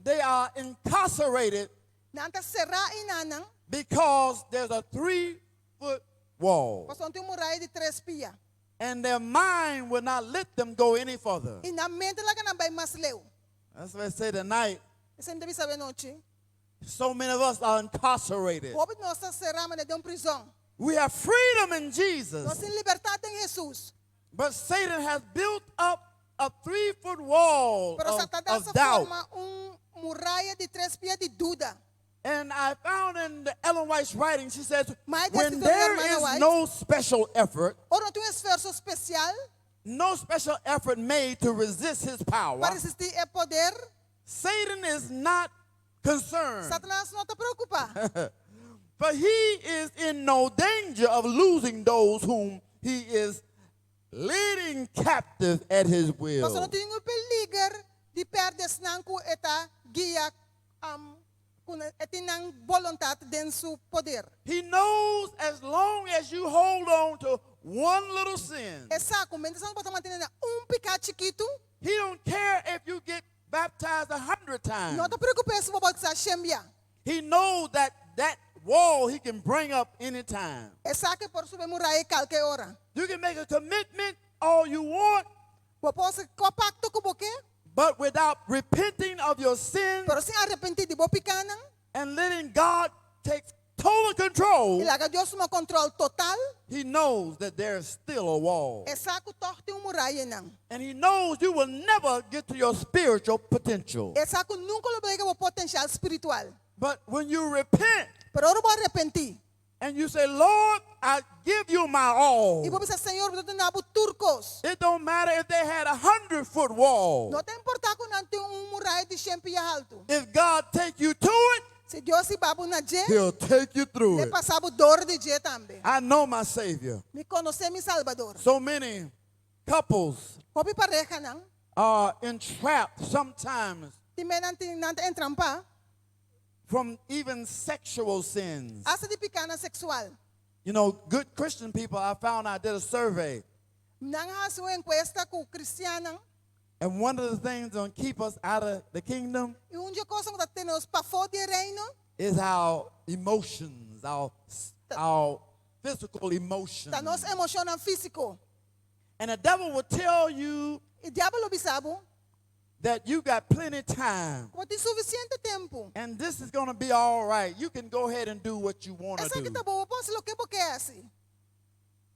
they are incarcerated nan ta será einan because there's a 3-foot wall. pasobra tin un muraya di 3 pia. And their mind will not let them go any further. I nan mente no ta laga nan bai mas leu. That's why I say tonight, Esei mi ta bisa awe nochi. so many of us are incarcerated. Hopi di nos ta será manera den prizòn. We have freedom in Nos Jesus. tin libertat den Hesus. But Satan has built up a 3-foot wall Pero Satanas of doubt. a forma un muraya di 3 pia di duda. And I found in the Ellen White's writing, she says, My when escritura there hermana is White. no special effort, Ora no tin un esfuerso spesial no special effort made to resist his power, pa resistí e poder, Satan is not concerned. Satanas no ta preokupá. But he is in no danger of losing those whom he is leading captive at his Pasobra will. no tin ningun peliger di pèrdè esnan ku e ta guia ku e tin nan boluntat den su poder. He knows as long as you hold on to one little sin, E sa ku mientras bo ta mantené un piká chikitu, he don't care if you get baptized 100 times. no ta preokupá si bo boutisá 100 bia. He knows that that wall he can bring up anytime. E sa ku e por subi e muraya kualke ora. You can make a commitment all you want, Bo por kue pakto ku bo ke, but without repenting of your sin pero sin arepentí di bo pikánan, and letting God take total control, i laga Dios tuma kontròl total, he knows that there's still a wall. e sa ku tòg tin un muraya einan. And he knows you will never get to your spiritual potential. E sa ku nunka lo bo yega bo potensial spiritual. But when you repent Pero ora bo arepentí, and you say, Lord, I give you my all. i bo bisa Señor, mi ta duna bo tur kos. It don't matter if they had 100-foot wall. No ta importá ku nan tin un muraya di 100 pia haltu. If God take you to it, Si Dios hiba bo na dje, he'll take you through e it. pasa bo dor di dje tambe. I know my Savior. Mi konosé mi Salbador. So many couples Hopi parehanan, are entrapped sometimes tin bia nan tin nan ta entrampá, from even sexual sins. asta di pikánan seksual. Good Christian people, I found I did a survey. Nan a hasi un enkuesta ku kristiannan, And one of the things that keep us out of the kingdom i un di e kosnan ku ta tene nos pafó di reino, is our emotions, our physical emotions. ta nos emoshonnan físiko. And the devil will tell you I diabel lo bisa bo, that you got plenty time. ku bo tin sufisiente tempu. And this is going to be all right. You can go ahead and do what you want to Esaki do. ta bon, bo por hasi loke bo ke hasi.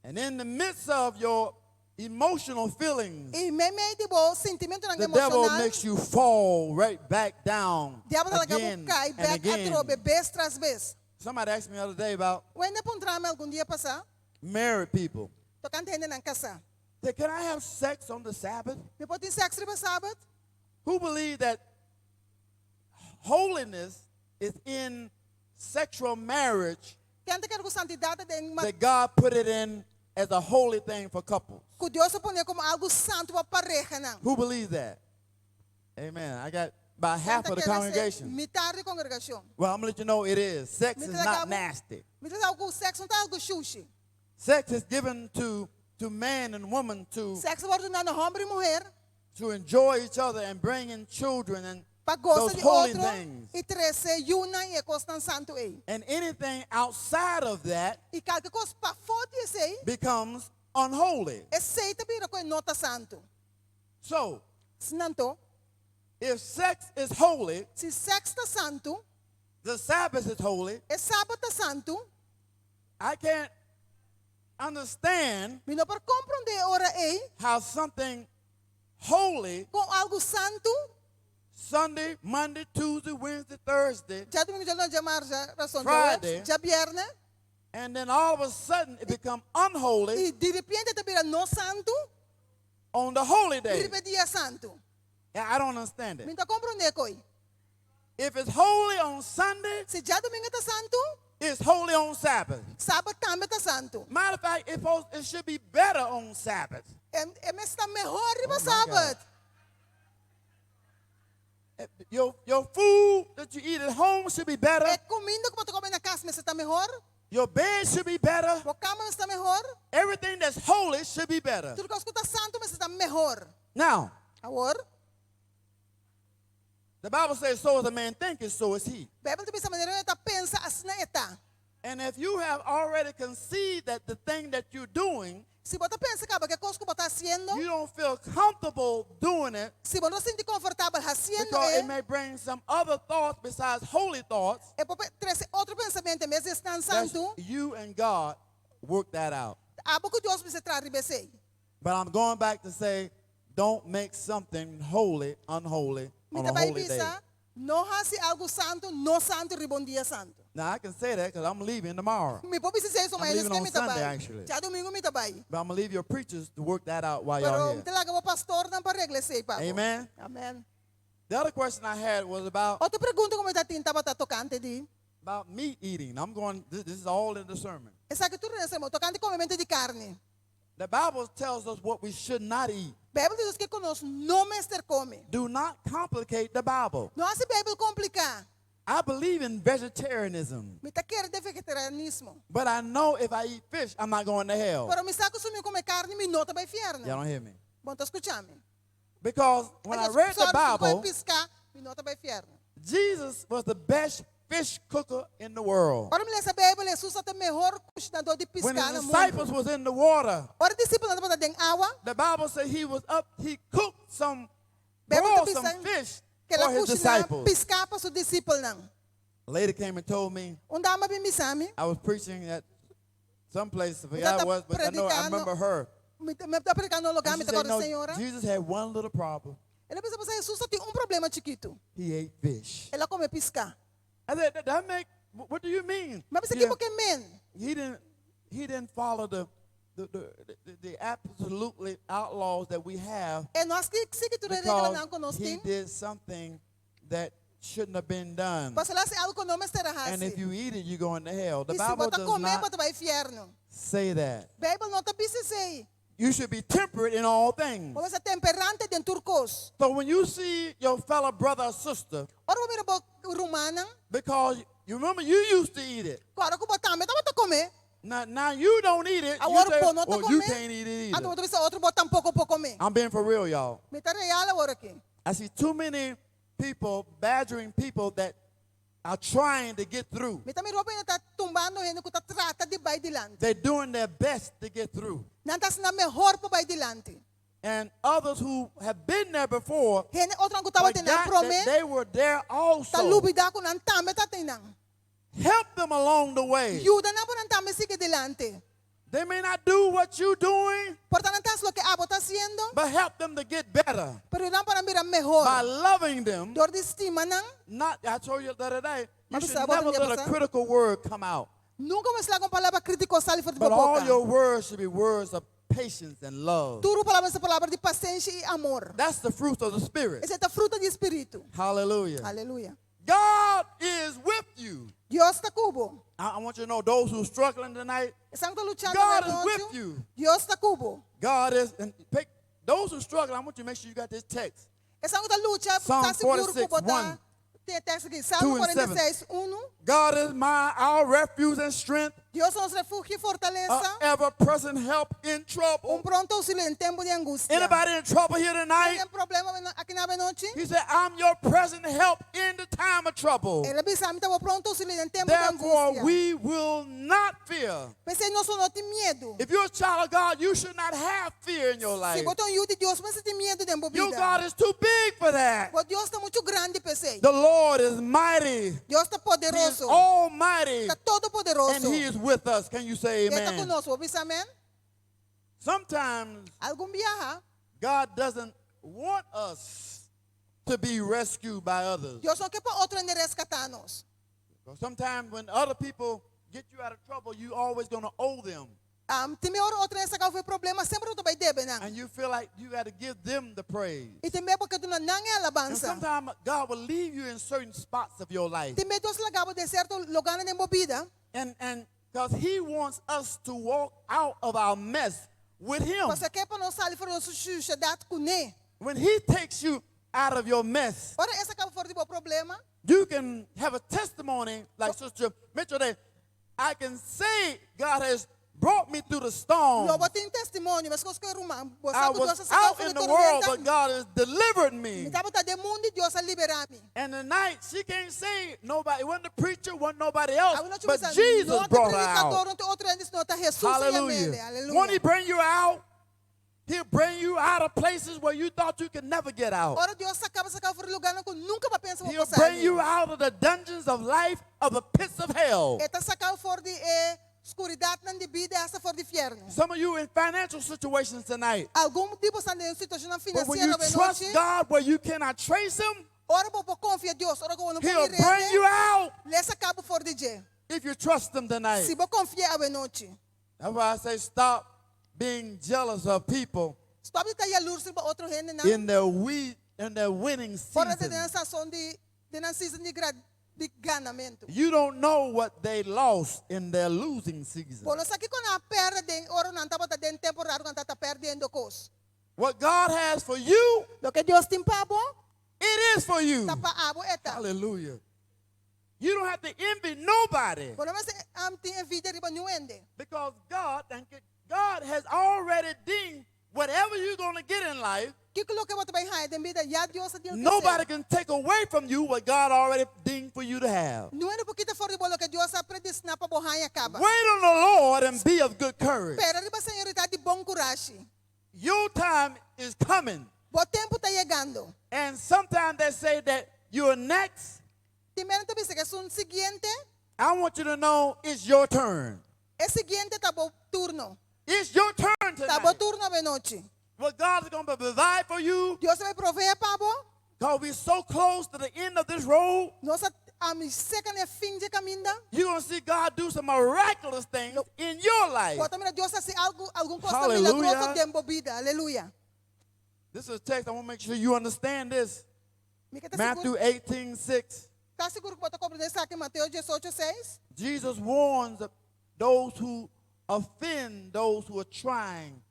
And in the midst of your emotional feelings, I meimei di bo sentimentunan the devil emoshonal, makes you fall right back down diabel ta laga bo again kai and bèk again. atrobe, bes tras bes. Somebody asked me the other day about Un hende a puntra mi algun dia pasá, married people. tokante hendenan kasá. Say, can I have sex on the Sabbath? Mi por tin sèks riba sabat? Who believe that holiness is in sexual marriage, Ken ta kere ku santidat ta den that God put it in as a holy thing for couples? ku Dios a pone komo algu santu pa parehanan. Who believe that? Amen. I got about half of the congregation. Mitar di kongregashon. Well, I'm going to let you know it is. Sex is not nasty. Mi ta bisa ku sèks no ta algu shushi. Sex is given to man and woman to, Sèks a wòrdu duná na hòmber i muhé to enjoy each other and bring in children and pa gosa those di holy otro things. i trese yunan i e kosnan santu ei. And anything outside of that I kualke kos pafó di esei, becomes unholy. esei ta bira ku no ta santu. So, Anto, if sex is holy, si sèks ta santu, the Sabbath is holy, e sabat ta santu, I can't understand Mi no por komprondé e ora ei how something holy, kon algu santu, Sunday, Monday, Tuesday, Wednesday, Thursday, djadumingu, djaluna, djamars, djarason, Friday. djaweps, djabièrnè, and then all of a sudden it become unholy i diripiente ta bira no santu on the holy day. riba e dia santu. Yeah, I don't understand Mi it. no ta komprondé e koi. If it's holy on Sunday, Si djadumingu ta santu, it's holy on Sabbath. sabat tambe ta santu. Matter of fact, it should be better on Sabbath. E mester ta mihó riba Oh my sabat. God. Your food that you eat at home should be better. E kuminda ku bo ta kome na kas mester ta mihó. Your bed should be better. Bo kama mester ta mihó. Everything that's holy should be better. Tur kos ku ta santu mester ta mihó. Now, Awor, the Bible says, so as a man thinketh, so is he. Beibel ta bisa manera hende ta pensa asina e ta. And if you have already conceived that the thing that you're doing, Si bo ta pensa kaba ku e kos ku bo ta hasiendo, you don't feel comfortable doing it si bo no sinti konfortabel hasiendo because it e, may bring some other thoughts besides holy thoughts. e por trese otro pensamentu en bes di esnan That's santu, you and God work that out. abo ku Dios mester traha riba esei. But I'm going back to say, don't make something holy unholy Mi on ta a bai holy day. bisa, no hasi algu santu, no santu riba un dia santu. Now I can say that because I'm leaving tomorrow. Mi por bisa esei so I'm mañana leaving esei on mi ta Sunday, bai. actually. Djadumingu mi ta bai. But I'm gonna leave your preachers to work that out while Pero y'all mi here. ta laga bo pastornan pa regla esei pa bo. Amen. Amen. The other question I had was about Otro pregunta ku mi tabatin tabata tokante di. about meat eating. I'm going. This is all in the sermon. Esaki tur den sermon, tokante komementu di karni. The Bible tells us what we should not eat. Beibel ta bisa kiko nos no mester kome. Do not complicate the Bible. No hasi Beibel kompliká. I believe in vegetarianism, Mi ta kere den vegetarianismo. but I know if I eat fish, I'm not going to hell. Pero mi sa ku si mi kome karni, mi no ta bai fièrnu. Y'all don't hear me. Bo no ta skucha mi. Because when I read the Sorry, si mi kome Bible, piská, mi no ta bai fièrnu. Jesus was the best fish cooker in the world. Ora mi lesa Beibel, Hesus tabata e mihó kushinadó di When piská his na mundu. disciples was in the water, Ora disipelnan tabata den awa, the Bible said he was up, he cooked some, Beibel boiled ta some bisa fish ku el a for his kushiná disciples. piská pa su disipelnan. A lady came and told me, Un dama a bin bisa mi, I was preaching at some place, I Mi forgot ta was, but I know I predikando. remember her. Mi ta predikando un lugá, And mi she ta said, kòrda no, señora. Jesus had one little problem. El a bisa, Hesus tabatin un problema chikitu. He ate fish. El a kome piská. I said, that, that make, what do you mean? Mi a bisa Yeah, kiko bo ke men? He didn't follow the absolutely outlaws that we have E no a sigui tur e reglanan ku because nos he tin. did something that shouldn't have been done. Pasobra el a hasi algu ku no mester a And if hasi. you eat it, you go into hell. The I si Bible bo ta does kome, not bo ta bai fièrnu. say that. Beibel no ta bisa esei. You should be temperate in all things. Bo mester ta temperante den tur kos. So when you see your fellow brother or sister, Ora bo mira bo rumannan, because you remember you used to eat it. kòrda ku bo tambe tabata kome. Now you don't eat it. You Awor say, bo no ta well, you kome. can't eat it Anto either. bo ta bisa otro bo tampoko por kome. I'm being for real, y'all. Mi ta real awor aki. I see too many people badgering people that are trying to get through. Mi ta mira hopi hende ta tumbando hende ku ta trata di bai dilanti. They're doing their best to get through. Nan ta hasi nan mehor pa bai dilanti. And others who have been there before Hende otronan ku tabatin forgot nan promé that they were there ta also. lubidá ku nan tambe tabatin nan. Help them along the way. Yuda nan pa nan tambe sigui dilanti. They may not do what you're doing, Por ta nan no ta hasi loke abo ta hasiendo, but help them to get better pero yuda nan pa nan bira mehor. by loving them. Dor di stima nan, Not, I told you the other day, you Mabisa, should abo never tin let a pasa? critical word come out. nunka bo mester laga un palabra krítiko sali for di But bo all boka. your words should be words of patience and love. Tur bo palabra mester ta palabra di pasenshi i amor. That's the fruit of the Spirit. Esei ta fruta di spiritu. Hallelujah. Aleluya. God is with you. Dios ta ku bo. I want you to know those who are struggling tonight, Esnan ku ta luchando God na is nochi, with you. Dios ta ku bo. God is, and pick, those who are struggling, I want you to make sure you got this text. Esnan ku ta lucha, Psalm ta sigur 46, ku bo ta 1, tin e teksto aki. Salmo 2 and 7. 46, 1. God is my our refuge and strength, Dios ta nos refugio i fortalesa, a ever-present help in un trouble. pronto ousilio den tempu di angustia. Anybody in trouble here tonight? Tin problema aki na anochi? He said, I'm your present help in the time of trouble. El a bisa, mi ta bo pronto ousilio den tempu di Therefore, angustia. we will not fear. P'esei nos no tin miedu. If you're a child of God, you should not have fear in your Si life. bo ta un yu di Dios, bo no mester tin miedu den bo Your bida. God is too big for that. Bo Dios ta muchu grandi p'esei. The Lord is mighty. Dios ta He is poderoso. almighty. Ta todopoderoso. And he is with us. Can you say E ta ku amen? nos, bo por bisa amèn? Sometimes Algun biaha, God doesn't want us to be rescued by others. Dios no ke pa otro hende reskatá nos. Sometimes when other people get you out of trouble, you always going to owe them. Tin ora otro hende saka bo for di problema, semper bo ta bai debe nan. And you feel like you got to give them the praise. I tin be bo ke duna nan e And alabansa. sometimes God will leave you in certain spots of your life. Tin be Dios laga bo den sierto lugánan den bo bida. And because he wants us to walk out of our mess with him. Pasobra e ke pa nos sali for di nos sushedat kuné. When he takes you out of your mess, Ora e saka bo for di bo problema. You can have a testimony like Sister Mitchell that I can say God has brought me through the storm. Lo bo tin testimonio, meskos ku e ruman, bo I sa ku was Dios a saka out for in di the world, tormenta. but God has delivered me. Mi tabata den mundu, Dios a liberá mi. And tonight, she can't say nobody. It wasn't the preacher, wasn't nobody else, Awe nochi but bisa, Jesus no ta brought her predikador, out. no ta otro hende, sino ta Jesus a Hallelujah. yam'é. Aleluya. Won't he bring you out? He'll bring you out of places where you thought you could never get out. Ora Dios saka bo, saka bo for di lugánan ku nunka bo a pensa bo He'll por bring sali. you out of the dungeons of life, of the pits of hell. E ta saka bo for di e skuridatnan di bida, hasta for di fièrnu. Some of you in financial situations tonight. Algun di boso den situashon But when you finansiero trust anochi. God where you cannot trace him, Ora bo por konfia Dios, ora ku bo no por He'll mir'é, bring you out. L'e saka bo for di dje. If you trust him tonight. Si bo konfi'é anochi. That's why I say stop being jealous of people Stòp di ta yalurs riba otro hendenan. in their we in their winning Ora season. den nan sazon di den nan season di gra di ganamentu. You don't know what they lost in their losing season. Bo no sa kiko nan a pèrdè den ora nan tabata den temporada ku nan tabata pèrdiendo kos. What God has for you, Loke Dios tin pa bo, it is for you. Ta pa abo e ta. Hallelujah. You don't have to envy nobody. Bo no mester tin envidia riba niun hende. Because God, thank you, God has already deemed whatever you're going to get in life. Kiko loke bo ta bai haña den bida, ya Dios a deal ku Nobody esei. can take away from you what God already deemed for you to have. Niun hende por kita for di bo loke Dios a predestiná pa bo haña kaba. Wait on the Lord and be of good courage. Spera riba Señor i ta di bon kurashi. Your time is coming. Bo tempu ta yegando. And sometimes they say that you're next. Tin bia nan ta bisa ku esun siguiente. I want you to know it's your turn. E siguiente ta bo turno. It's your turn Ta bo tonight. turno anochi. What God is going to provide for you. Dios ta bai proveé pa bo. Because we're so close to the end of this road. Nos ta serka na fin di kaminda. You're going to see God do some miraculous things in your life. Bo ta mira Dios hasi algu, algun kos Hallelujah. milagroso den bo bida. Aleluya. This is a text. I want to make sure you understand this. Mi ke ta Matthew sigur, 18:6. ta sigur ku bo ta komprondé esaki Mateo 18, 6. Jesus warns those who offend those who are trying,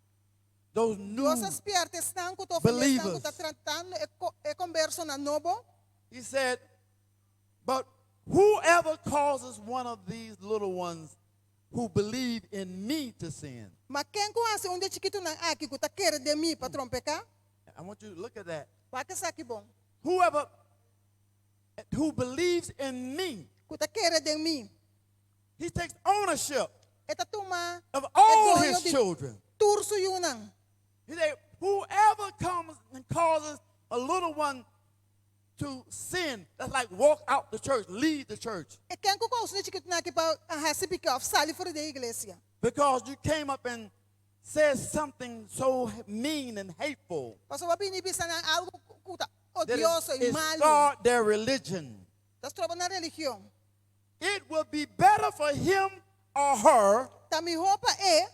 those new Dios a spièrta esnan ku ta ofendé, esnan ku believers. ta tratando e, e konversonan nobo. He said, but whoever causes one of these little ones who believe in me to sin. Ma ken ku hasi un di e chikitunan aki ku ta kere den mi pa trompeká? I want you to look at that. Wak esaki bon. Whoever who believes in me. Ku ta kere den mi. He takes ownership E ta tuma of all e doño his di children. Tur su yunan. He said, whoever comes and causes a little one to sin, that's like walk out the church, leave the church. E ken ku kousa un di e chikitunan aki pa hasi piká òf sali for di iglesia. Because you came up and said something so mean and hateful. Pasobra bo a bini bisa nan algu ku ta That odioso i it malu. start their religion. Ta stroba nan religion. It will be better for him or her Ta mihó pa e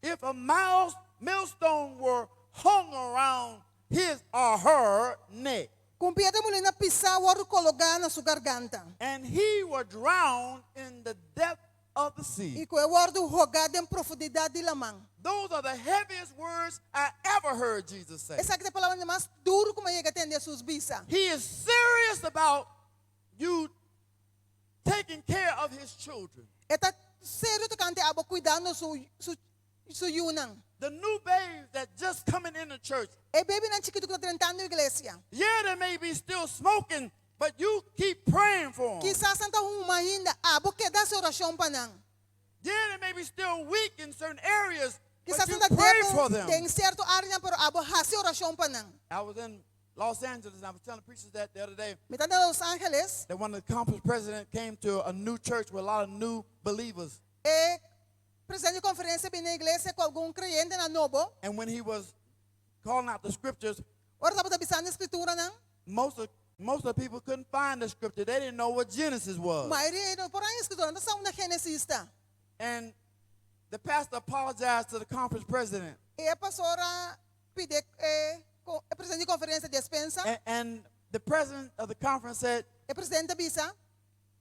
if a millstone were hung around his or her neck. Ku un piedra mulina pisá wòrdu kologá na su garganta. And he were drowned in the depth of the sea. I ku e wòrdu hogá den profundidat di laman. Those are the heaviest words I ever heard Jesus say. Esaki ta e palabranan mas duru ku mi a yega tende Jesus bisa. He is serious about you taking care of his children. E ta serio tokante abo kuidando su su su yunan. The new babes that just coming in the church. E babynan chikitu ku ta drentando iglesia. Yeah, they may be still smoking, but you keep praying for them. Kisas nan ta huma ainda, abo keda hasi orashon pa nan. Yeah, they may be still weak in certain areas, but Kisas you nan ta pray for débil them. den sierto áreanan, pero abo hasi orashon pa nan. I was in Los Angeles, and I was telling preachers that the other day, Mi ta na Los Angeles. that one of the conference president came to a new church with a lot of new believers. E presidente di konferensia a bin na iglesia ku algun kreyentenan nobo. And when he was calling out the scriptures, Ora e tabata bisando e skrituranan. most of the people couldn't find the scripture. They didn't know what Genesis was. Mayoria no por haña skritura, nan no sa unda Génesis ta. And the pastor apologized to the conference president. E pastor a pidi e presidente di konferensia despensa. And the president of the conference said, E presidente a bisa,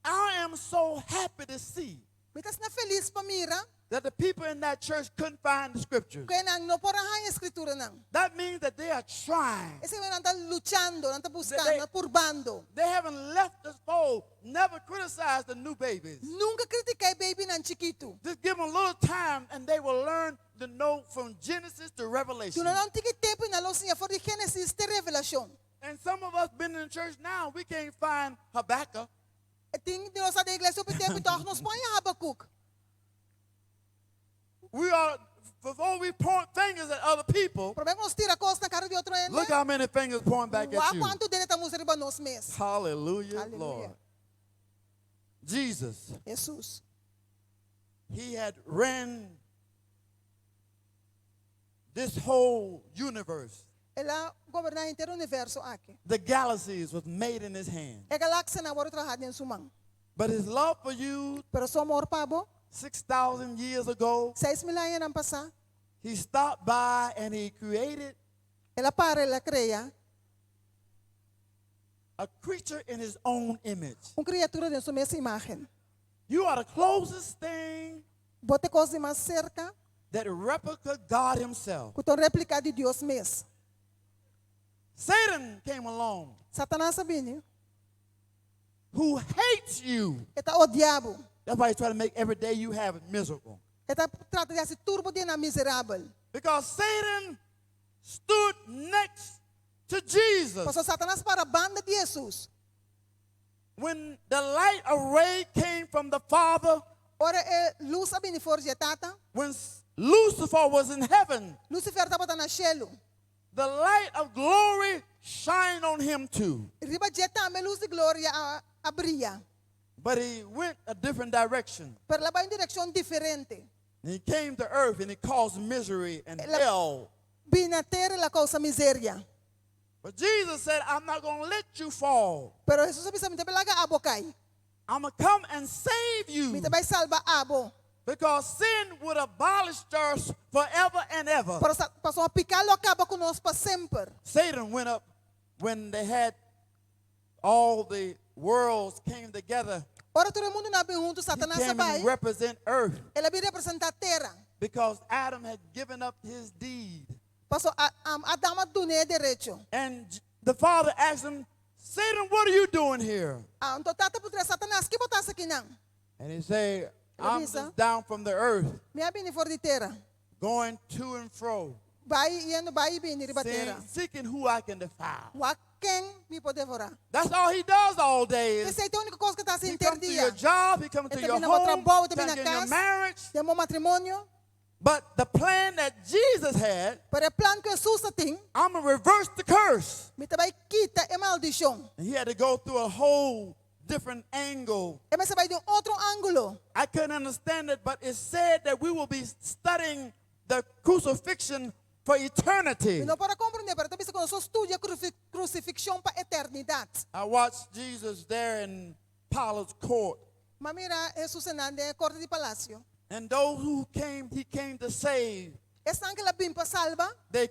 I am so happy to see Mi ta asina felis pa mira that the people in that church couldn't find the scriptures. ku nan no por a haña skrituranan. That means that they are trying. Esei nan ta luchando, nan ta buskando, They, nan ta purbando. they haven't left the fold, never criticized the new babies. Nunka kritiká e babynan chikitu. Just give them a little time and they will learn to know from Genesis to Revelation. Duna nan un tiki tempu i nan lo siña for di Génesis te Revelashon. And some of us been in the church now, we can't find Habakkuk. Tin di nos ta den iglesia hopi tempu i tòg nos por haña Habakuk. We are, before we point fingers at other people, Promé ku nos tira kos na kara di otro hende, look how many fingers point back at wak you. kuantu dede ta mustra riba nos mes. Hallelujah, Hallelujah. Lord. Jesus. Jesus. He had ran this whole universe. El a goberná henter universo aki. The galaxies was made in his hand. E galaxianan a wòrdu trahá den su man. But his love for you, Pero su amor pa bo, 6,000 years ago, 6.000 añanan pasá, he stopped by and he created el a para, el a krea a creature in his own image. un kriatura den su mes imágen. You are the closest thing Bo ta e kos di mas serka that replica God himself. ku ta un réplika di Dios mes. Satan came along. Satanas a bini. Who hates you. E ta odia bo. That's why he try to make every day you have miserable. E ta trata di hasi tur bo dianan miserabel. Because Satan stood next to Jesus. Pasobra Satanas para banda di Hesus. When the light array came from the Father, Ora e lus a bini for di e Tata. When Lucifer was in heaven, Lucifer tabata na shelu. The light of glory shine on him too. Riba dje tambe lus di gloria a a bria. But he went a different direction. Pero el a bai un direkshon diferente. And he came to earth and he caused misery and El a hell. bini na tera el a kousa miseria. But Jesus said, I'm not going to let you fall. Pero Hesus a bisa, Mi ta bai laga abo kai. I'm going to come and save you. Mi ta bai salba abo. Because sin would abolish us forever and ever. Pero pasobra piká lo a kaba ku nos pa semper. Satan went up when they had all the worlds came together. Ora tur e mundunan a bin huntu, He Satanas a came bai. and represent earth. El a bin representá tera. Because Adam had given up his deed. Paso Adam a dun'é e derecho. And the father asked him, Satan, what are you doing here? Anto tata a puntra Satanas, ki bo ta hasi akinan? And he said, El a I'm bisa, just down from the earth. Mi a bini for di tera. Going to and fro. Bai yendo bai i bini riba Seeing, tera. seeking who I can defile. Wak ken mi por devorá. That's all he does all day. Is Esei ta e úniko kos ku e ta hasi he henter comes to dia. your job, he comes to E ta your bini na bo home, trabou, e ta trying bini to na get in your kas, marriage. den bo matrimonio. But the plan that Jesus had, Pero e plan ku Hesus a tin, I'm going to reverse the curse. Mi ta bai kita e maldishon. And he had to go through a whole different angle. E mester bai den un otro ángulo. I couldn't understand it, but it said that we will be studying the crucifixion for eternity. Mi no por a komprendé, pero ta bisa ku nos lo studia krusifikshon pa eternidat. I watched Jesus there in Pilate's court. M'a mira Hesus einan den e korte di palasio. And those who came, he came to save. Esnan ku el a bin pa salba. They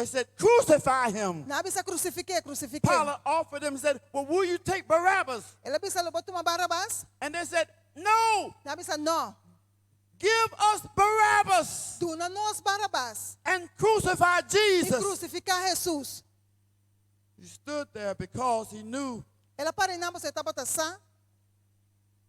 said, crucify him. Nan a bisa krusifik'é, krusifik'é. Pilate offered them and said, well, will you take Barabbas? El a bisa, lo bo tuma Barabbas? And they said, no. Nan a bisa, no. Give us Barabbas. Duna nos Barabbas. And crucify Jesus. I krusifiká Jesus. He stood there because he knew El a para einan pasobra e tabata sa.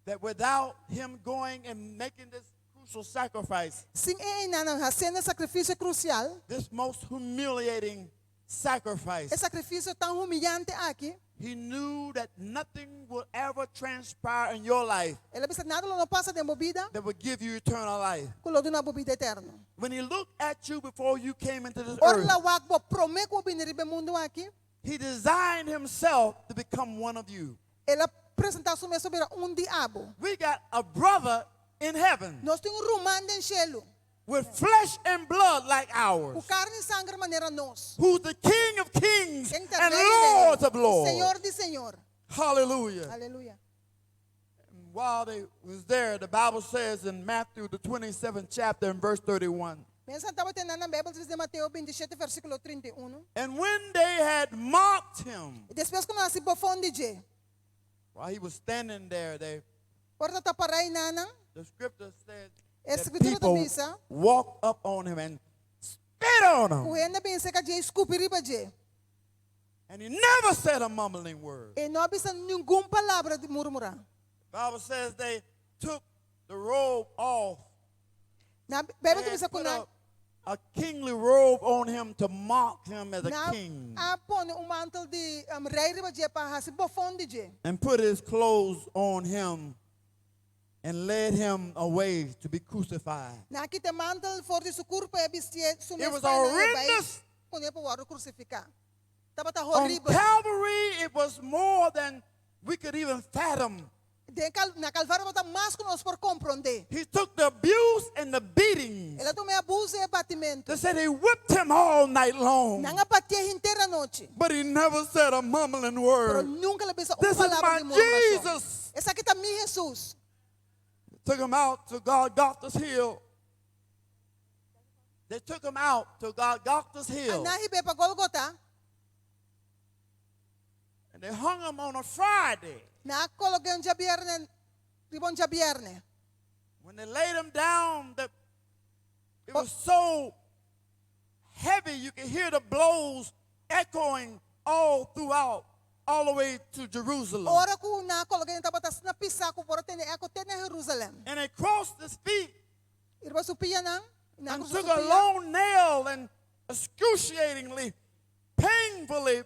that without him going and making this crucial sacrifice, Sin e einan hasiendo e sakrifisio krusial, this most humiliating sacrifice, e sakrifisio tan humillante aki, he knew that nothing will ever transpire in your life el a bisa nada lo no pasa den bo bida that will give you eternal life. ku lo duna bo bida eterno. When he looked at you before you came into this Ora earth, el a wak bo promé ku bo bini riba e mundu aki, He designed himself to become one of you. El a presentá su mes pa bira un di abo. We got a brother in heaven. Nos tin un ruman den shelu. With flesh and blood like ours. Ku karni i sanger manera nos. Who's the King of kings Ken ta and Rei di rei Lords of i lords. Señor di señor. Hallelujah. Aleluya. And while they was there, the Bible says in Matthew the 27th chapter and verse 31. Miéntras nan tabata einan, Beibel ta bisa den Mateo 27 versíkulo 31. And when they had mocked him. I despues ku nan a hasi bofon di dje. While he was standing there, they Ora e tabata pará einan, The scripture said E that Skritura ta people bisa. walked up on him and spit on him. Ku hende a bin serka dje i skupi riba dje. And he never said a mumbling word. E no a bisa ningun palabra di murmurá. The Bible says they took the robe off. Na Beibel ta bisa ku nan A kingly robe on him to mock him as a nan king. a pone un mantel di rei riba dje pa hasi bofon di dje. And put his clothes on him and led him away to be crucified. Nan a kita e mantel for di su kurpa i a bistié su It mes was pa nan e bai horrendous. kuné pa wòrdu krusifiká. Tabata On horibel. Calvary, it was more than we could even fathom. Den Cal na Calvario tabata mas ku nos por komprondé. He took the abuse and the beatings. El a tuma e abuso i e batimentu. They said they whipped him all night long. Nan a batié henter anochi. But he never said a mumbling Pero word. nunka el a bisa un This is palabra my di murmurashon. Jesus. Esaki ta mi Jesus. Took him out to Golgotha's hill. They took him out to Golgotha's hill. Nan a hib'é pa Golgotha. And they hung him on a Friday. Nan a kolog'é un djabièrnè, riba un djabièrnè. When they laid him down, the, it was so heavy you could hear the blows echoing all throughout, all the way to Jerusalem. Ora ku nan a kolog'é tabata asina pisá ku por a tende eko te na Jerusalèm. And they crossed his feet. I riba su pianan, nan a And krusa su took a pia. long nail and excruciatingly, painfully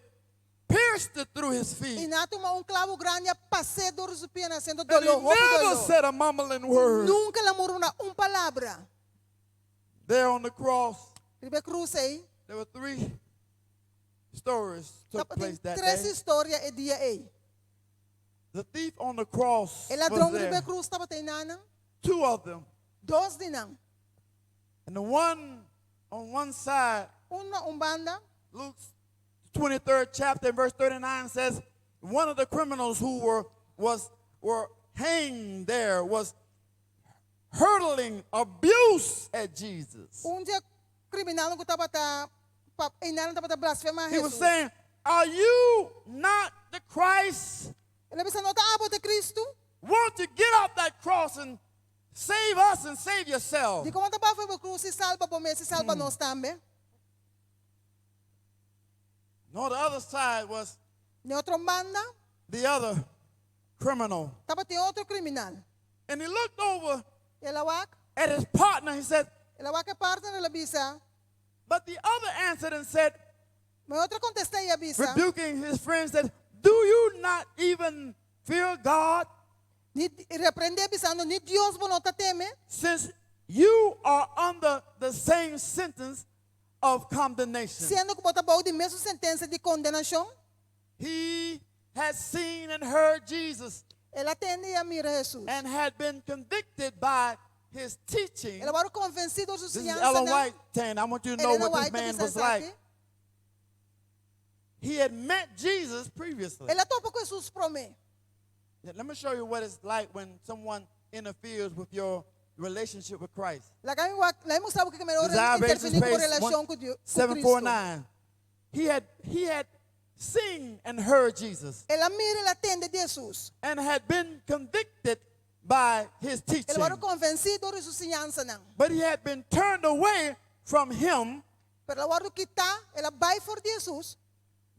pierced it through his feet. I nan a tuma un klabu grandi a pas'é dor di su pianan, hasiendo And he doló, hopi never doló. said a mumbling word. Nunka el a murmurá un palabra. There on the cross, Riba e krus ei, there were three stories took tabatin place that tres day. historia e dia ei. The thief on the cross E was ladron riba e there. krus tabata einan. Two of them. Dos di nan. And the one on one side, Un na un banda. Luke's 23rd chapter, verse 39 says, one of the criminals who were was were hanged there was hurtling abuse at Jesus. Un di e kriminalnan ku tabata pa einan tabata blasfemá He was Jesus. saying, Are you not the Christ? El a bisa, No ta abo ta Kristu? Won't you get off that cross and save us and save yourself? Dikon bo no ta baha for di e krus i salba bo mes i salba nos tambe? No, the other side was Na otro banda, the other criminal. tabatin otro kriminal. And he looked over El a wak. at his partner. He said, El a wak e partner, el a bisa. But the other answered and said, Ma e otro a kontestá i a bisa. rebuking his friends, said, Do you not even fear God? Ni reprendé bisando, ni Dios bo no ta teme? Since you are under the same sentence of condemnation. Siendo ku bo ta bou di mesun sentensia di kondenashon. He had seen and heard Jesus. El a tende i a mira Jesus. And had been convicted by his teaching. El a wòrdu konvensí dor su This is siñansa. Ellen White saying, I want you to know Elena what this White man ta bisa was like. esaki. He had met Jesus previously. El a topa ku Jesus promé. Let me show you what it's like when someone interferes with your relationship with Christ. Laga mi wak, laga mi mustra bo kiko ta ora Desire Basis interferí ku bo page relashon ku Dios, ku 749. Kristu. He had, he had seen and heard Jesus El a mira, el a tende di Jesus. and had been convicted by his El teaching. a wòrdu konvensí dor di su siñansanan. But he had been turned away from him Pero el a wòrdu kitá, el a bai for di Jesus.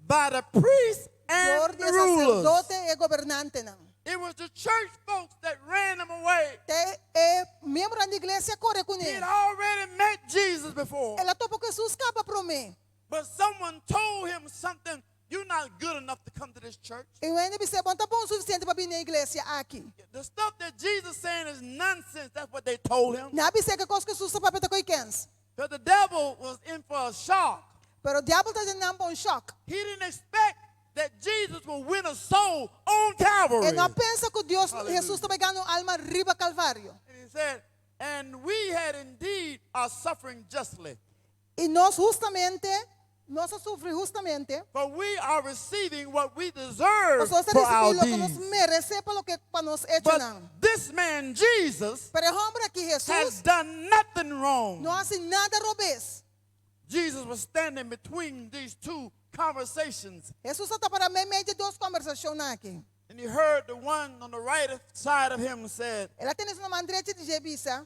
by the priests and Dor di the rulers. saserdote i gobernantenan. It was the church folks that ran him away. Ta e miembronan di iglesia a kore He kuné. had already met Jesus before. El a topa ku Jesus kaba promé. But someone told him something. You're not good enough to come to this church. I un hende a bis'é, bo no ta bon sufisiente pa bini na e iglesia aki. The stuff that Jesus saying is nonsense. That's what they told him. Nan a bis'é ku e kos ku Jesus ta papia ta ko'i kèns. Because the devil was in for a shock. Pero diabel ta duna nan un shock. He didn't expect that Jesus would win a soul on Calvary. E no a pensa ku Dios, Hallelujah. Hesus ta bai gana un alma riba Kalvario. And he said, and we had indeed are suffering justly. I nos hustamente, nos a sufri hustamente. For we are receiving what we deserve Nos ta for our risibí loke nos deeds. meresé pa loke pa nos But echonan. this man, Jesus, Pero e hòmber aki, has Hesus, done nothing wrong. no a hasi nada robes. Jesus was standing between these two conversations. Hesus tabata pará meimei di e dos kombersashonnan aki. And he heard the one on the right side of him said, El a tende esun na man drechi di dje bisa,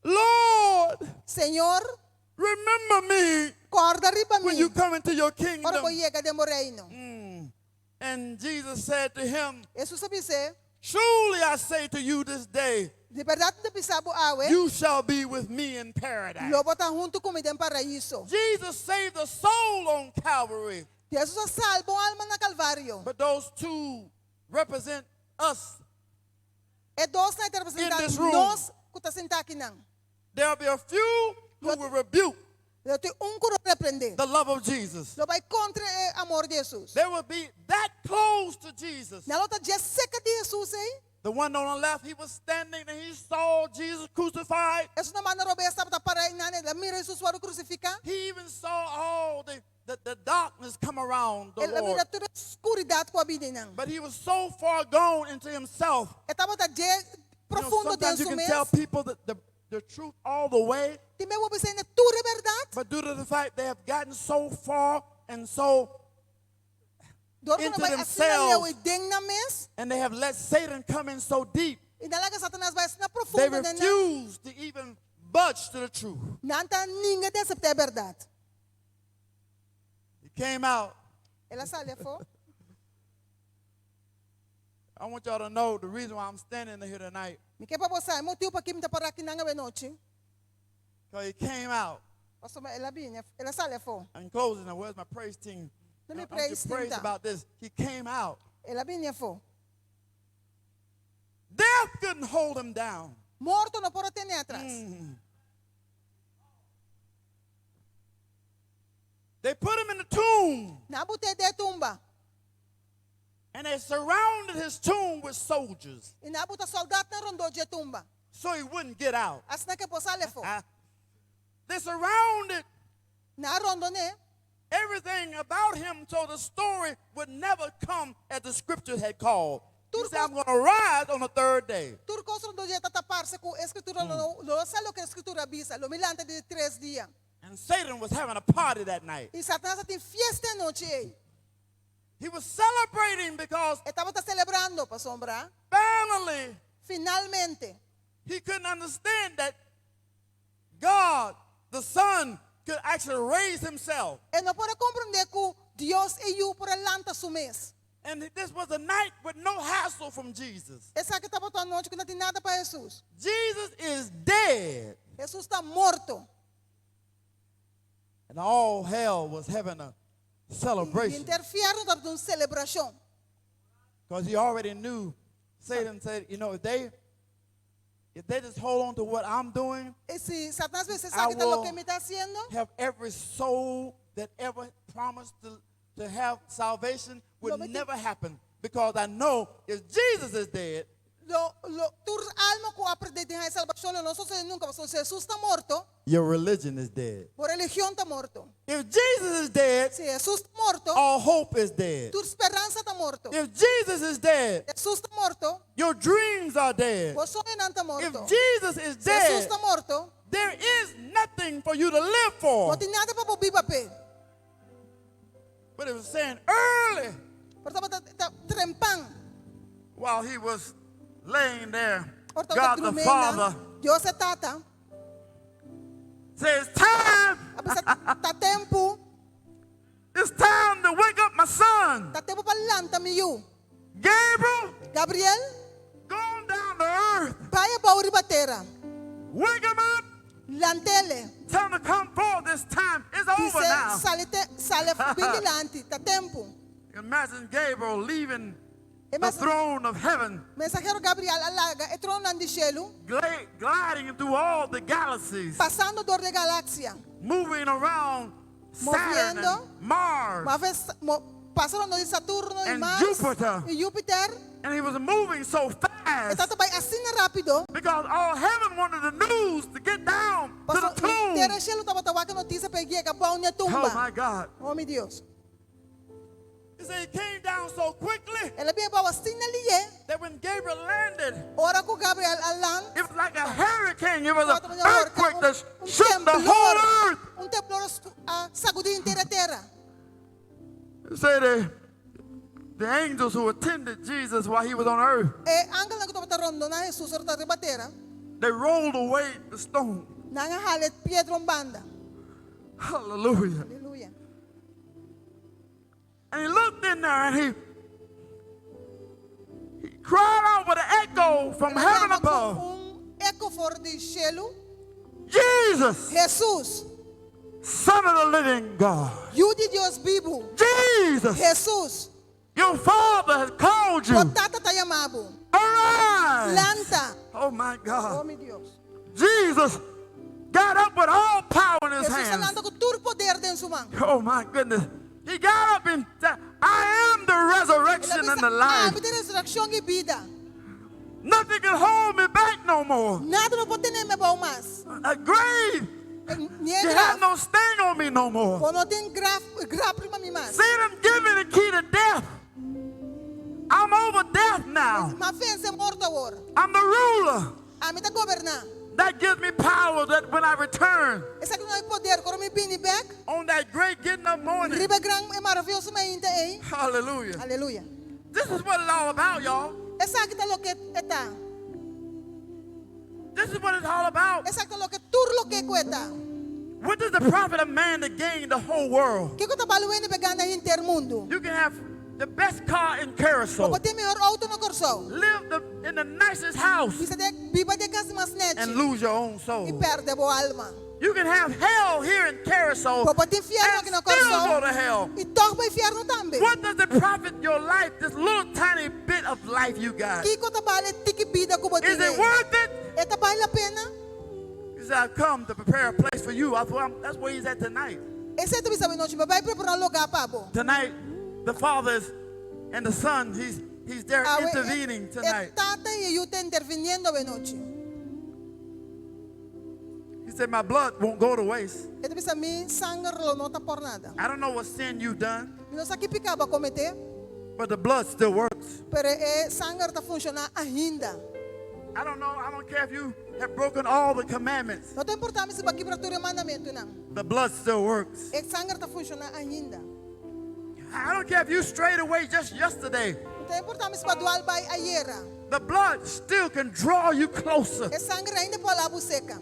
Lord, Señor, remember me kòrda riba when mi you come into your ora kingdom. bo yega den bo reino. And Jesus said to him, Hesus a bis'é, Truly I say to you this day, Di bèrdat mi ta bisa bo awe, you shall be with me in paradise. lo bo ta huntu ku mi den paraíso. Jesus saved a soul on Calvary. Hesus a salba un alma na Kalvario. But those two represent us. E dosnan ta representá In this room. nos ku ta sintá akinan. There'll be a few who will rebuke Lo tin un ku lo reprendé. the love of Jesus. Lo bai kontra e amor di Hesus. They will be that close to Jesus. Nan lo ta dje serka di Hesus ei. The one on the left, he was standing and he saw Jesus crucified. Esun na man robes tabata pará einan, el a mira Hesus wòrdu krusifiká. He even saw all the, the, the darkness come around the El a Lord. mira tur e skuridat ku a bini einan. But he was so far gone into himself. E tabata dje You know, profundo den sometimes you su can mes. tell people the, the, the truth all the way, Tin bes bo por bisa hende tur e bèrdat. but due to the fact they have gotten so far and so, Dor ku into nan bai asina leu themselves. i den nan mes. and they have let Satan come in so deep, I nan a laga Satanas bai asina they profundo den nan. refuse to even budge to the truth. Nan ta ninga di aseptá e bèrdat. He came out. El a sali afó. I want y'all to know the reason why I'm standing here tonight. Mi ke pa bo sa e motibu pakiko mi ta pará akinan awe nochi. Because he came out. Pasobra el a bini, el a sali afó. In closing, now where's my praise team? Let me I want you praise to team praise ta. about this. He came out. El a bini afó. Death couldn't hold him down. Morto no por a ten'é atras. They put him in the tomb Nan a bot'é den tumba. and they surrounded his tomb with soldiers I nan a bota sòldánan rondó di e tumba. so he wouldn't get out. Asina ku e por sali afó. They surrounded Nan a rondon'é. everything about him so the story would never come as the scripture had called. He said, I'm going to rise on the third day. Tur kos rondó dje tabata parse ku e skritura lo no sa loke e skritura a bisa. Lo mi lanta di tres dia. And Satan was having a party that night. I Satanas tabatin fiesta e anochi ei. He was celebrating because E tabata selebrando, pasobra. finally Finalmente. he couldn't understand that God, the Son, could actually raise himself. E no por a komprondé ku Dios e Yu por a lanta su mes. And this was a night with no hassle from Jesus. Esaki tabata un anochi ku no tin nada pa Hesus. Jesus is dead. Hesus ta morto. And all hell was having a I celebration. henter fièrnu tabatin un selebrashon. Because he already knew. Satan said, you know, if they if they just hold on to what I'm doing, I si Satanas a bisa I esaki ta will loke mi ta hasiendo, have every soul that ever promised to, to have salvation would Lo meti- never happen. Because I know if Jesus is dead, lo lo tur alma ku a pretendé di haña salbashon lo no sosodé nunka, pasobra si Hesus ta morto, your religion is dead. bo religion ta morto. If Jesus is dead, Si Hesus ta morto, all hope is dead. tur speransa ta morto. If Jesus is dead, Hesus ta morto, your dreams are dead. bo soñonan ta If morto. Jesus is Si Hesus dead, ta morto, there is nothing for you to live for. no tin nada pa bo biba p'e. But it was saying early Pero tabata trempan. while he was laying there, Ora tabata God the drumí Father Dios e Tata says, Time! a bisa ta tempu, It's time to wake up my son. ta tempu pa lanta mi yu. Gabriel, Gabriel, go on down to earth. bai abou riba tera. Wake him up. Lant'é. Tell him to come forth. This time is over Bis'é now. sali te, sali bin dilanti, ta tempu. Imagine Gabriel leaving E the mas- throne of heaven, Mensahero Gabriel a laga e trono di shelu, gliding through all the galaxies, pasando dor di galaksia, moving around Saturn Moviendo. and Mars. M'a mo, pasa rondó di Saturno i And Mars Jupiter. i Jupiter. And he was moving so E fast tabata bai asina rápido. because all heaven wanted the news to get down to the Paso tomb. Henter shelu tabata wak e notisia pa e yega bou na tumba. Oh my God. Oh mi Dios. He said he came down so quickly El a bin abou asina lihé. that when Gabriel landed, Ora ku Gabriel a land. it was like a hurricane. It was an Tabata manera earthquake orkan, that un shook the whole temblor. earth. Un temblor a sakudí henter tera. He said the angels who attended Jesus while he was on earth, E angelnan ku tabata rondoná Hesus ora e tabata riba tera. they rolled away the stone. Nan a hala e piedra un banda. Hallelujah. Aleluya. And he looked in there and he cried out with an echo from heaven above. Un eko for di shelu. Jesus, Jesus, Son of the living God. Yu di Dios bibu. Jesus, Jesus, your Father has called you. Bo tata ta yama bo. Arise. Lanta. Oh my God. Oh mi Dios. Jesus got up with all power in his Jesus hands. a lanta ku tur poder den su man. Oh my goodness. He got up and said, I am the resurrection and the life. Ami ta resurekshon i bida. Nothing can hold me back no more. Nada no por tene mi abou mas. A grave. Ni You have no sting on me no more. Bo no tin graf grap riba mi mas. Satan, give me the key to death. I'm over death now. M'a vense morto awor. I'm the ruler. Ami ta goberná. That gives me power that when I return Esaki ta duna mi poder, ku ora mi bini bèk. on that great getting up morning. Riba e gran i maravioso mainta ei. Hallelujah. Aleluya. This is what it's all about, y'all. Esaki ta loke e ta. This is what it's all about. Esaki ta loke tur loke ku e ta. What does the profit of man to gain the whole world? Kiko ta bal un hende pa gana henter mundu? You can have the best car in Curaçao. Bo por tin mihó outo na Kòrsou. Live in the nicest house. Bisa de, biba den kas mas nèchi. And lose your own soul. I pèrdè bo alma. You can have hell here in Curaçao. Bo por tin fièrnu aki na Still Kòrsou. go to hell. I tòg bai fièrnu tambe. What does it profit your life, this little tiny bit of life you got? Kiko ta bal e tiki bida ku bo Is it worth it? E ta bal la pena? He said, I've come to prepare a place for you. I thought, that's where he's at tonight. Esei e ta bisa anochi, mi a bai prepará un lugá pa bo. Tonight, the Father is, and the Son, he's there Awe, intervening E tonight. tata i e yu ta interviniendo anochi. He said, My blood won't go to waste. E ta bisa mi sanger lo no ta pòrnada. I don't know what sin you've done, Mi no sa ki piká bo a kometé, but the blood still works. pero e sanger ta funshoná ainda. I don't know. I don't care if you have broken all the commandments. No ta importá mi si bo a kibra tur e mandamentunan. The blood still works. E sanger ta funshoná ainda. I don't care if you strayed away just yesterday. No ta importá mi si bo a dual bai ayera. The blood still can draw you closer. E sanger ainda por hala bo serka.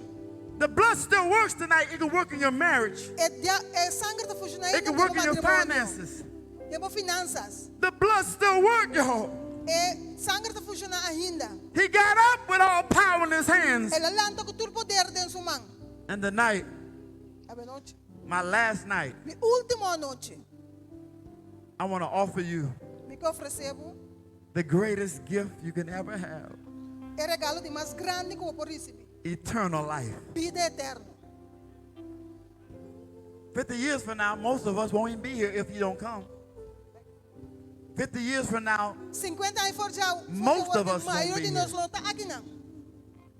The blood still works tonight. It can work in your marriage. E, dia, e sanger ta funshoná It ainda can work in your matrimonio. finances. Den bo finansas. The blood still works, y'all. E sanger ta funshoná ainda. He got up with all power in his hands. El a lanta ku tur poder den su man. And the night, Anochi. my last night, Mi último anochi. I want to offer you Mi ke ofresé bo the greatest gift you can ever have e regalo di mas grandi ku bo por risibí. eternal life. Bida eterno. 50 years from now, most of us won't even be here if you don't come. 50 years from now, 50 aña for di awe, Most of us won't mayoria be di nos here. lo no ta akinan.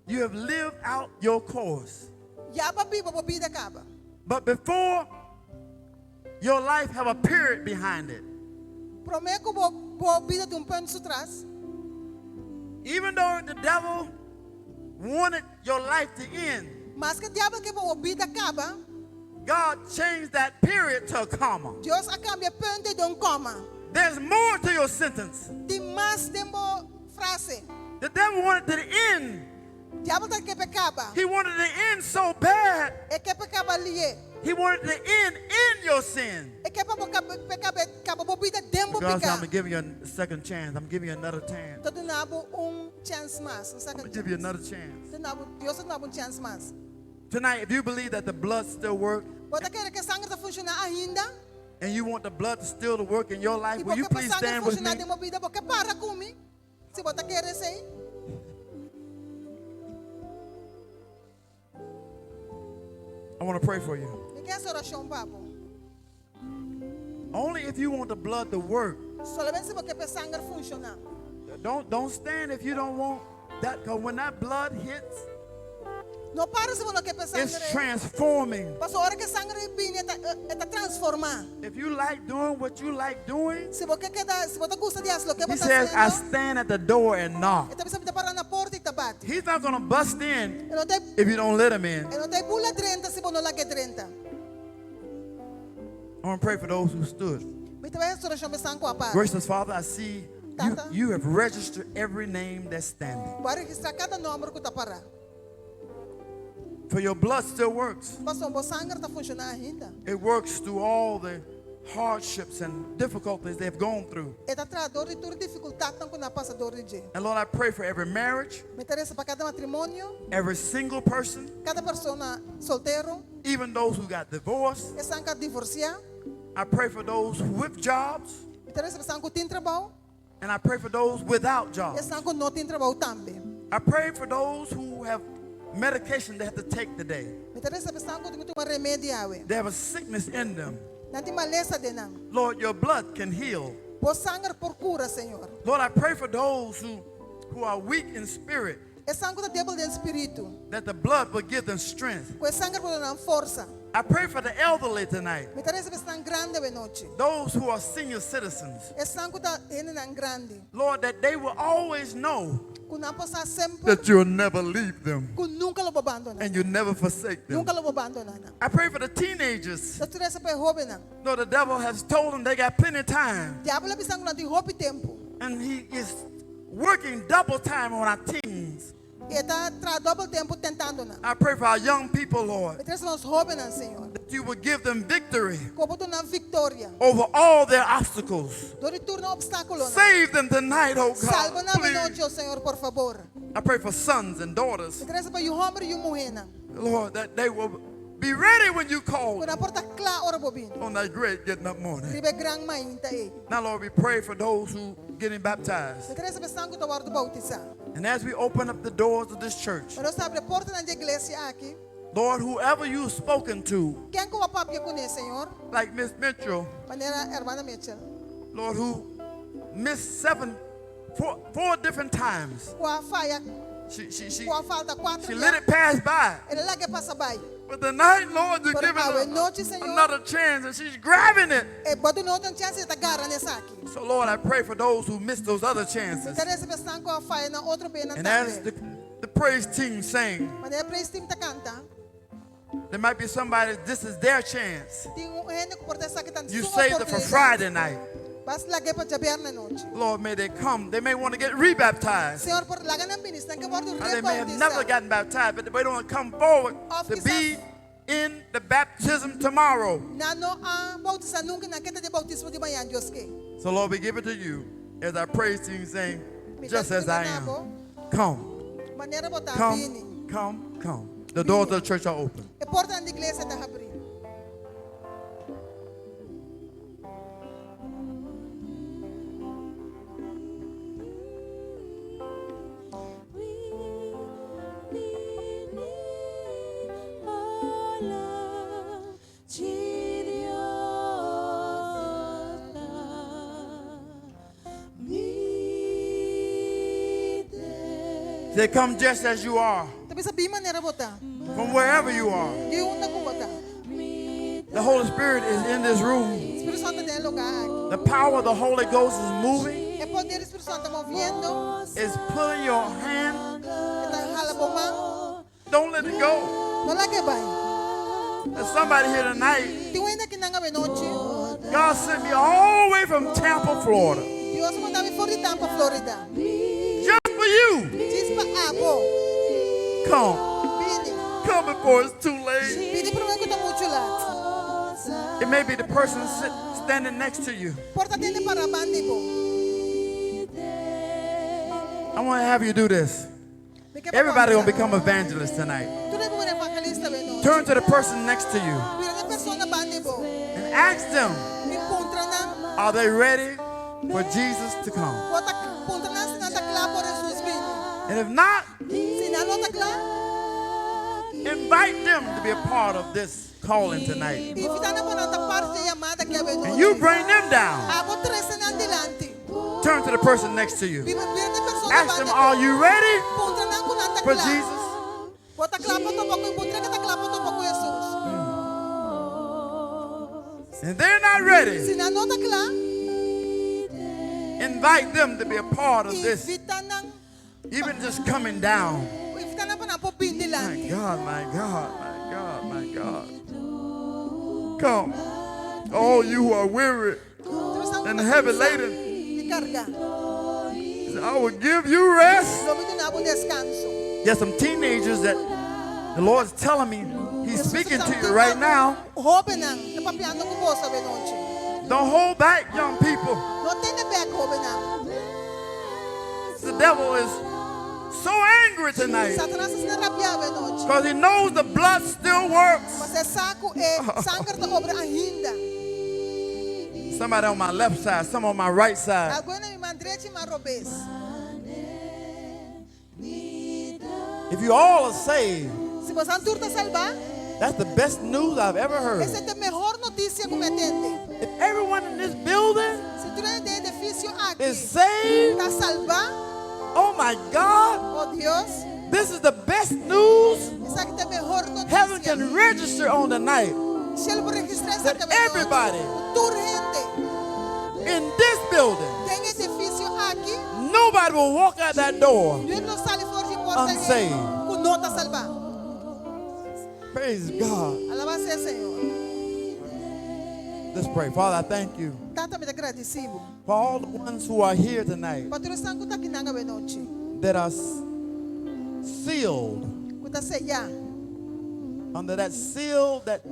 you have lived out your course. Ya bo a biba bo bida kaba. But before your life have a period behind it, Promé ku bo bo bida tin un punt su tras. even though the devil wanted your life to end, Maske diabel ke pa bo bida kaba, God changed that period to a comma. Dios a kambia e punt den un kòma. There's more to your sentence. Tin mas den bo frase. The devil wanted to end. Diabel tabata ke p'e kaba. He wanted to end so bad. E ke p'e kaba lihé. He wanted to end in your sin. E ke pa bo kaba kaba kaba bo bida den bo God said, piká. I'm giving you a second chance. I'm giving you another chance. Ta duna bo un chèns mas, un I'm second gonna give you chance. another chance. Ta duna bo, Dios ta duna bo un chèns mas. Tonight, if you believe that the blood still works Bo ta kere ku e sanger ta funshoná ainda? and you want the blood to still to work in your life, I will you bo ke pa please sanger stand with me? funshoná den bo bida, bo ke para ku mi? Si bo ta kere esei? I want to pray for you. Mi ke hasi orashon pa bo. Only if you want the blood to work. Solamente si bo ke pa e sanger funshoná. Don't don't stand if you don't want that because when that blood hits, No para si bo no ke pa e it's sanger ei. transforming. Paso ora ku e sanger ei bini e ta e ta transformá. If you like doing what you like doing, Si bo ke keda, si bo ta gusta di hasi loke bo he ta says, I hasiendo, stand at the door and knock. e ta bisa mi ta para na porta i ta bati. He's not gonna bust in E no ta if you don't let him in. e no ta bula drenta si bo no lag'é drenta. I want to pray for those who stood. Mi ta bai hasi orashon pa esnan ku a para. Gracious Father, I see you, Tata. you have registered every name that's standing. Bo a registrá kada nòmber ku ta pará. For your blood still works. Pasobra bo sanger ta funshoná ainda. It works through all the hardships and difficulties they've gone through. E ta traha dor di tur difikultatnan ku nan a pasa dor di dje. And Lord, I pray for every marriage, Mi ta resa pa kada matrimonio, every single person, kada persona soltero, even those who got divorced. esnan ku a divorsiá. I pray for those with jobs, Mi ta resa pa esnan ku tin trabou, and I pray for those without jobs. esnan ku no tin trabou tambe. I pray for those who have medication they have to take today. Mi ta resa pa esnan ku tin ku tuma remedi awe. They have a sickness in them. Nan tin malesa den nan. Lord, your blood can heal. Bo sanger por kura, Señor. Lord, I pray for those who, who are weak in spirit, Esnan ku ta débil den spiritu. that the blood will give them strength. Ku e sanger por duna nan forsa. I pray for the elderly tonight, Mi ta resa pa esnan grandi awe nochi. those who are senior citizens. Esnan ku ta hendenan grandi. Lord, that they will always know Ku nan por sa semper that you'll never leave them ku nunka lo bo bandoná. and you'll never forsake them. Nunka lo bo bandoná nan. I pray for the teenagers. Mi ta resa pa e hóbennan. No, the devil has told them they got plenty of time. Diabel a bisa nan ku nan tin hopi tempu. And he is working double time on our teens. I e ta traha dòbel tempu tentando nan. I pray for our young people, Lord, Mi ta resa pa nos hóbennan, Señor. that you will give them victory Ku bo duna nan viktoria. over all their obstacles. Dor di tur nan opstákulonan. Save them tonight, oh Salba God. nan Please. anochi, oh Señor, por fabor. I pray for sons and daughters, Mi ta resa pa yu hòmber i yu muhénan. Lord, that they will be ready when you call Ku nan por ta kla ora bo bini. on that great getting up morning. Riba e gran mainta ei. Now, Lord, we pray for those who getting baptized. Mi ta resa pa esnan ku ta wòrdu boutisá. And as we open up the doors of this church, Ora nos habri e portanan di e iglesia aki. Lord, whoever you've spoken to, Ken ku bo a papia kuné, Señor? like Miss Mitchell, Manera hermana Mitchell. Lord, who missed seven, four, four different times. Ku a faya, She, she, she, ku a falta kuater she let it pass by. El a lag'é pasa bai. But tonight, Lord, you're Pero giving awe her nochi, Señor. another chance, and she's grabbing it. E bo a dun'é otro chèns i e ta gara na esaki. So, Lord, I pray for those who missed those other chances. Mi ta resa pa esnan ku a faya na otro biahanan And as tambe. the, the praise team sang, Manera praise team ta kanta, there might be somebody, this is their chance. tin un hende ku por ta esaki ta You su saved it for oportunidat. Friday night. Bo a lag'é pa djabièrnè anochi. Lord, may they come. They may want to get rebaptized. Señor, por laga nan bini, si nan ke wòrdu Or they may have never reboutisá. gotten baptized, but they don't come forward Of to be quizás- in the baptism tomorrow. Nan no a boutisá nunka, nan ke ta den boutismo di mañan, Dios ke. So, Lord, we give it to you as our praise team sang, Mi ta just as I entregá am. bo. Come, Manera bo ta bini. come, come, come. The doors of the church are open. E portanan di iglesia ta habrí. They come just as you are, Ta bisa bin manera bo ta. from wherever you are. Di unda ku bo ta. The Holy Spirit is in this room. Spiritu Santu ta den e lugá aki. The power of the Holy Ghost is moving. E poder di Spiritu Santu ta moviendo. It's pulling your hand. E ta hala bo man. Don't let it go. No lag'é bai. There's somebody here tonight. Tin un hende akinan awe nochi. God sent me all the way from Tampa, Florida, Dios a manda mi for di Tampa, Florida. just for you. Djis pa abo. Come. Bini. Come before it's too late. Bini promé ku ta muchu lat. It may be the person sit, standing next to you. Por ta e hende pará band'i bo. I want to have you do this. Mi ke pa Everybody gonna kuminsá. become evangelists tonight. Tur hende por bira evangelista awe nochi. Turn to the person next to you Bira na e persona band'i bo. and ask them, I puntra nan. are they ready for Jesus to come? Bo ta puntra nan si nan ta kla pa Hesus bini. And if not, Si nan no ta kla, invite them to be a part of this calling tonight. Invitá nan pa nan ta parti di e yamada aki awe And nochi. you bring them down. Abo trese nan dilanti. Turn to the person next to you. Bira bira na e persona Ask banda them, di are bo. you ready Puntra nan ku nan ta for kla. Jesus? Bo ta kla pa topa ku puntra ke ta kla pa topa ku Hesus. And they're not ready. Si nan no ta kla, Invite them to be a part of this. invitá nan. Even just coming down. Invitá nan pa nan por bin My dilanti. God, my God, my God, my God. Come, all you who are weary and heavy laden, I kargá. I will give you rest. Lo mi duna bo deskanso. There's some teenagers that the Lord's telling me He's speaking to you right now. Hóbennan, ta papiando ku boso awe nochi. Don't hold back, young people. No tene bèk, hóbennan. The devil is so angry tonight Satanas ta asina rabiá awe nochi. because he knows the blood still works. Pasobra e sa ku e sanger ta obra ainda. Somebody on my left side, some on my right side. Algun na mi man drechi i man robes. If you all are saved, Si boso tur ta salbá, that's the best news I've ever heard. esei ta e mihó notisia ku mi a tende. If everyone in this building Si tur den e edifisio aki is saved, ta salbá, oh my God, oh Dios, this is the best news esaki ta e mihó heaven notisia. can register on the night. Shelu por registrá That esaki awe nochi. everybody Tur hende in this building, den e edifisio aki, nobody will walk out that door niun lo sali for di e porta ei unsaved. ku no ta salbá. Praise God. Alabá sea Señor. Let's pray. Father, I thank you Tata, mi ta gradisí bo. for all the ones who are here tonight Pa tur esnan ku ta akinan awe nochi. that are sealed Ku ta seyá. under that seal that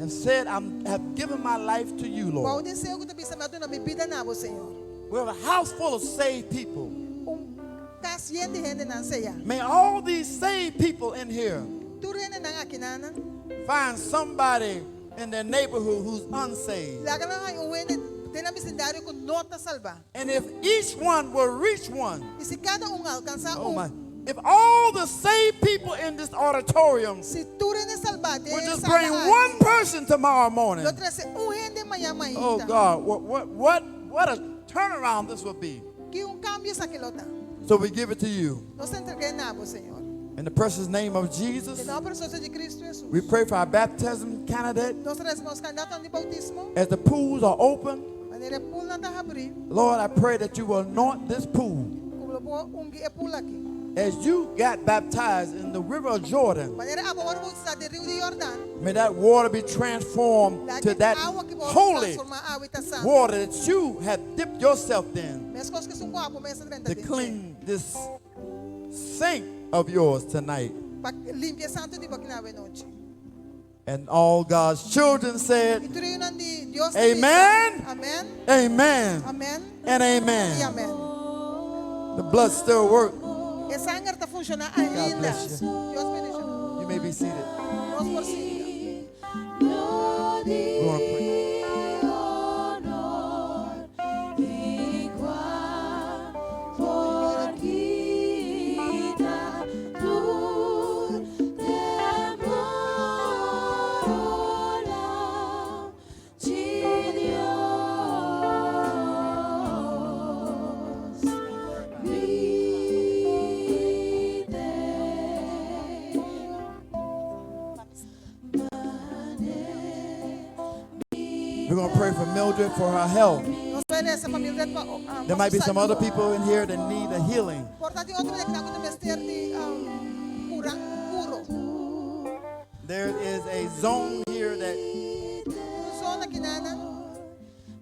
have said, I have given my life to you, Bou Lord. di e seyo ku ta bisa mi a duna mi bida na bo, Señor. We have a house full of saved people. Un kas yen di hendenan seyá. May all these saved people in here Tur hendenan akinan. find somebody in their neighborhood who's unsaved. Laga nan haña un hende den nan bisindario ku no ta salbá. And if each one will reach one, I si kada un alkansá oh un, my, if all the saved people in this auditorium si tur hende salbá den will just sala bring aki, one person tomorrow morning, lo trese un hende mañan mainta. oh God, what a turnaround this will be. Ki un kambio esaki lo ta. So we give it to you. Nos ta entreg'é na bo, Señor. In the precious name of Den Jesus, nòmber presioso di Kristu Hesus. we pray for our baptism candidate. Nos ta resa pa nos kandidato di boutismo. As the pools are open, Manera e poolnan ta habrí, Lord, I pray that you will anoint this pool. ku lo bo ungi e pool aki. As you got baptized in the river of Jordan, Manera abo a wòrdu boutisá den riu di Yordan, may that water be transformed laga to that awa aki wòrdu holy transformá awa ta santu. water that you have dipped yourself in Meskos ku esun ku abo mes a drenta to den dje. clean this sink of yours tonight. Pa limpia e santu di bo aki awe nochi. And all God's children I said, tur yunan di Dios ta Amen. bisa, Amen. Amen Amen. and I amen. amen. The blood still works. E sanger ta funshoná ainda. bless you. Dios bendishoná. You may be seated. Nos por sinta. We're going to pray. We're going to pray for Mildred for her health. Nos ta bai resa pa Mildred pa There might be some other people in here that need a healing. Por ta tin otro akinan ku mester di kura, kuro. There is a zone here that, Un zona akinan,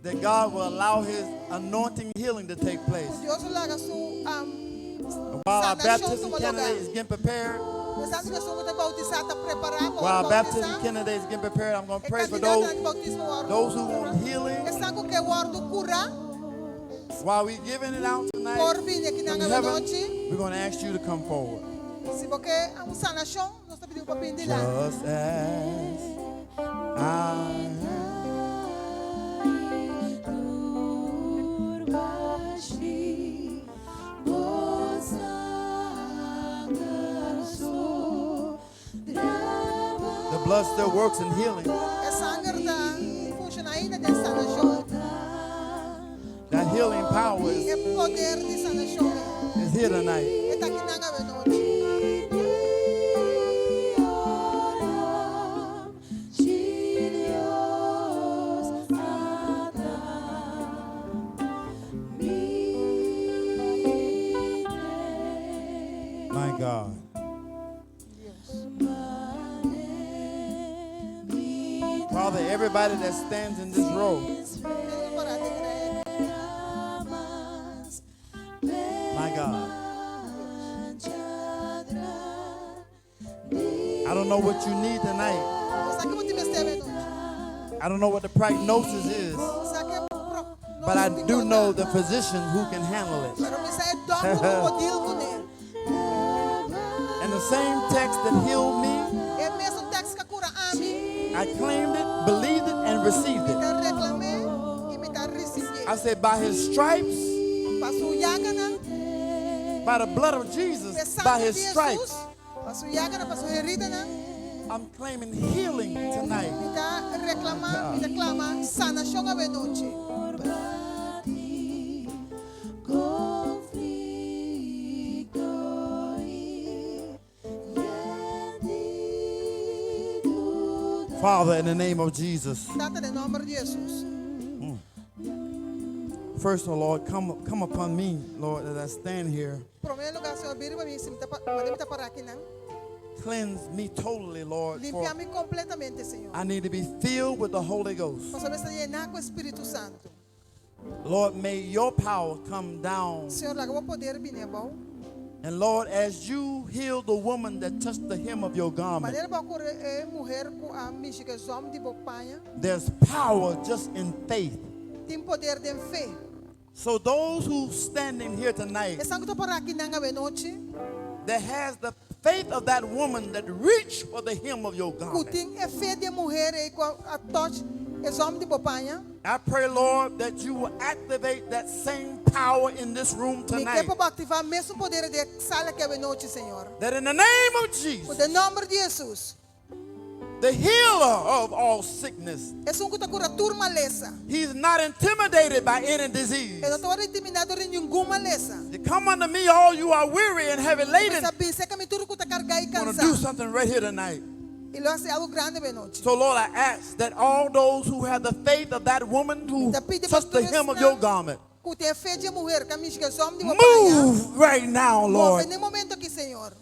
that God will allow His anointing healing to take place. Dios lo laga su And while our sanashon baptism tuma lugá. candidate is getting prepared, Mientrastantu ku esun ku ta boutisá ta prepará pa while our baptism boutisá, candidate is getting prepared, I'm going to e pray for kandidato di boutismo wòrdu those who want healing. Esnan ku ke wòrdu kurá, While we're giving it out tonight, por bini akinan from heaven, anochi. we're going to ask you to come forward. Si bo ke un sanashon, nos ta pidi bo pa bini dilanti. Just as I am. The blood still works in healing. E sanger ta funshoná ainda den sanashon. That healing power E poder di sanashon is here tonight. e ta akinan awe nochi. My God. Father, everybody that stands in this row, Tur pará den rei. my God. I don't know what you need tonight. Mi no sa kiko bo tin mester awe nochi. I don't know what the prognosis is, Sa ki pro but I do know the physician who can handle it. Pero mi sa e dòkter ku por deal kuné. And the same text that healed me, E mesun teksto ku a kura ami. I claimed it, believed it, and received Mi it. ta reklam'é i mi ta risibié. I said, by his stripes, Pa su yaganan, by the blood of Jesus, e by sanger his di stripes, Jesus, pa su yaganan, pa su heridanan, I'm claiming healing tonight. Mi ta reklamá, mi ta klama sanashon awe nochi. Father, in the name of Jesus. Tata, den nòmber di Jesus. First, oh Lord, come upon me, Lord, as I stand here. Promé lugá, Señor, bini riba mi, si mi ta, manera mi ta pará akinan. Cleanse me totally, Lord. For Limpia mi kompletamente, Señor. I need to be filled with the Holy Ghost. Pasobra mi mester yená ku Spiritu Santu. Lord, may your power come down. Señor, laga bo poder bini abou. And Lord, as you healed the woman that touched the hem of your garment, Manera bo a kura e muher ku a mishi ku e zòm di bo paña. there's power just in faith. Tin poder den fe. So those who standing here tonight Esnan ku ta pará akinan awe nochi. that has the faith of that woman that reached for the hem of your Ku garment. tin e fe di e muher ei ku a touch e zòm di bo paña. I pray, Lord, that you will activate that same power in this room Mi ke tonight. pa bo aktivá mesun poder den e sala aki awe nochi, Señor. That in the name of Jesus, Ku den nòmber di Jesus. the healer of all sickness. Esun ku ta kura tur malesa. He's not intimidated by any disease. E no ta wòrdu intimidá dor di ningun malesa. You come unto me, all you are weary and heavy laden. Bisa bin serka mi tur ku ta kargá i I'm going to kansá. do something right here tonight. I lo hasi algu grandi awe nochi. So, Lord, I ask that all those who have the faith of that woman who Mi ta pidi pa touched the tur hem of esnan your garment, ku tin e fe di e muher ku a mishi ku e zòm di bo paña. move right now, Lord. Move na e momento aki, Señor.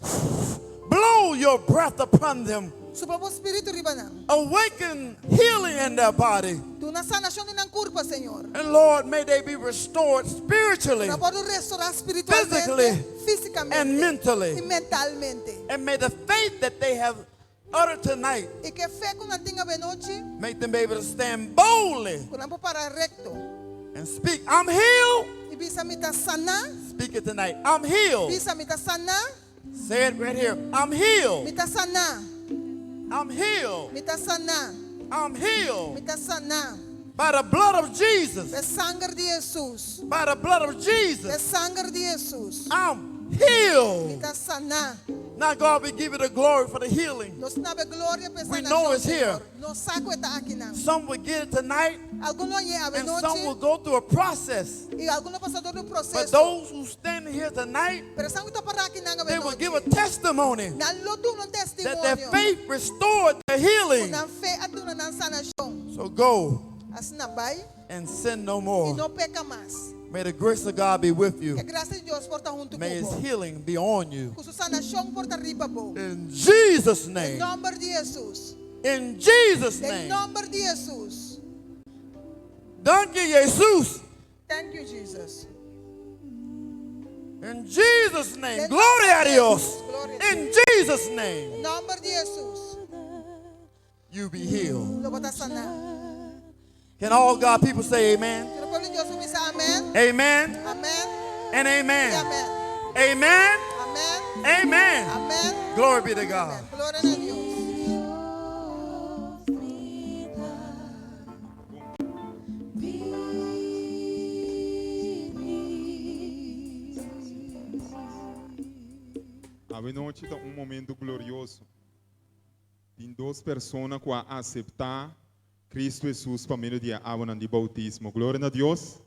Blow your breath upon them. Supla bo spiritu riba nan. Awaken healing in their body. Duna sanashon den nan kurpa, Señor. And Lord, may they be restored spiritually, Nan wòrdu restorá spiritualmente, physically, físikamente, and mentally. i mentalmente. And may the faith that they have uttered tonight I ku e fe ku nan tin awe nochi, make them be able to stand boldly ku nan por para rekto. and speak, I'm healed. I bisa mi ta saná. Speak it tonight. I'm healed. Bisa mi ta saná. Say it right here. I'm healed. Mi ta saná. I'm healed. Mi ta saná. I'm healed. Mi ta saná. By the blood of Jesus. E sanger di Jesus. By the blood of Jesus. E sanger di Jesus. I'm healed. Mi ta saná. Now, God, we give you the glory for the healing. Nos ta duna bo gloria pa We sanashon, know it's here. Señor. Nos sa ku e ta akinan. Some will get it tonight, Algun lo hañ'é and some will nochi. go through a process. I algun lo pasa dor di un But proseso. those who stand here tonight, Pero esnan ku ta pará akinan they will nochi. give a testimony Nan lo duna un that their testimonio. faith restored their healing. Nan fe a duna nan sanashon. So go Asina bai and sin no i more. no peka mas. May the grace of God be with you. Ku e grasia di Dios por ta huntu May ku his bo. healing be on you. Ku su sanashon por ta riba bo. In Jesus' Den name. nòmber di Jesus. In Jesus' Den name. nòmber di Jesus. Danki, Jesus. Thank you, Jesus. In Jesus' name. Den Gloria a nòmber di Dios. Jesus. Gloria a In Jesus' name. Den nòmber di Jesus. You be healed. Lo bo ta saná. Can all God people say amen? Tur pueblo di Dios por bisa amèn. Amen Amèn. and amen. I amèn. Amen. Amèn. Amen. Amèn. Glory be to God. Amèn. Gloria na Dios. Awe nochi ta un momento glorioso. Tin dos persona ku a aseptá Kristu Hesus pa medio di e awanan di boutismo. Gloria na Dios!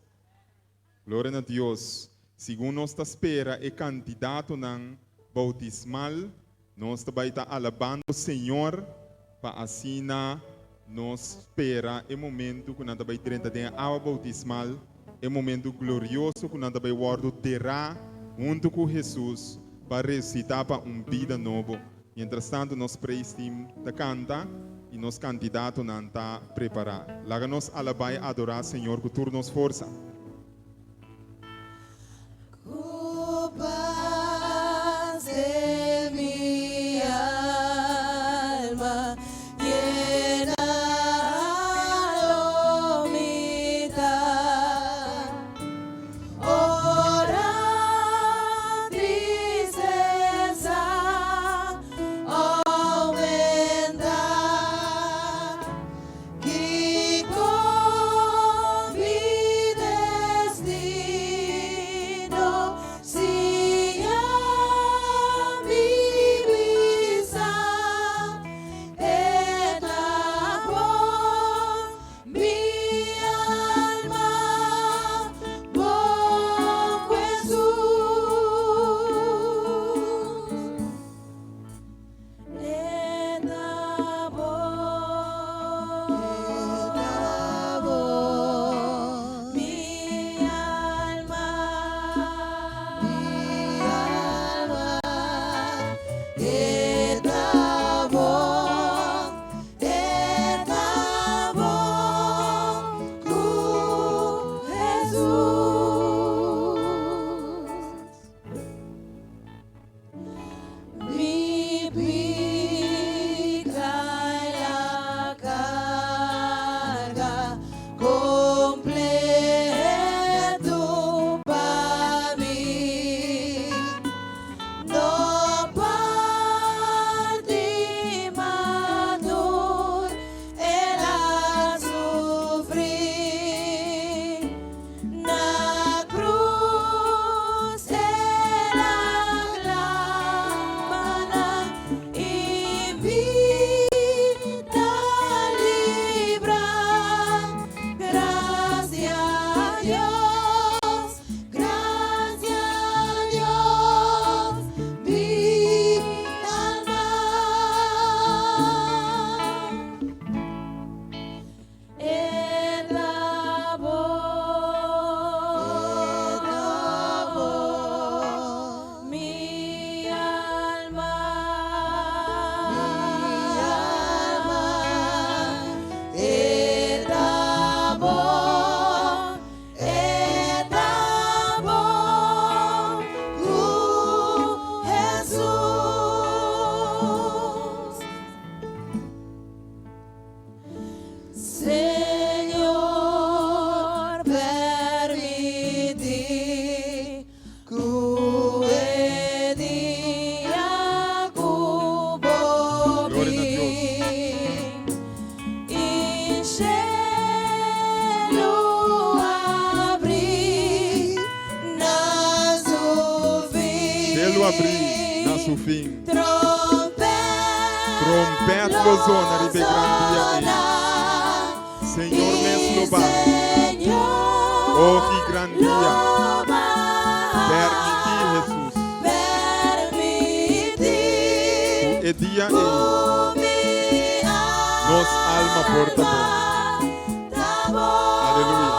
Gloria na Dios! Segun nos ta spera e kandidatonan boutismal, nos ta bai ta alabando Señor pa asina nos spera e momentu ku nan ta bai drenta den e awa boutismal, e momentu glorioso ku nan ta bai wòrdu derá huntu ku Hesus pa resusitá pa un bida nobo. Mientras tanto nos praise team ta canta y nos candidatonan ta prepara. Laga nos alaba y adora Señor cu tur nos forsa. Cu paz den mi alma llena lo mi ta. Ora tristesa oumentá, kiko mi destino siña mi bisa, e ta bon Mi alma, bon ku Hesus. E ta bon, e ta bon. Mi alma, mi alma, e ta bon. E ta bon ku Hesus. Mi pika el a karga kompleto pa mi. No parti ma tur el a sufri. Na krus el a klama nan i mi ta libra. Grasia Dios. Gracia Dios, mi alma. E ta bon, e ta bon, mi alma, mi alma. E ta bon, e ta bon ku Hesus. Señor, permití ku e dia ku bo Gloria na Dios. bin i shelu abri na su fin. Shelu abri na su fin. Trompèt Trompèt lo lo zona riba e gran dia ei. zona Señor i mes lo baha. Señor Oh, ki gran lo dia. baha. Permití, Hesus. Permití Ku e dia ku ei mi nos alma por ta alma bon. ta bon. Aleluya.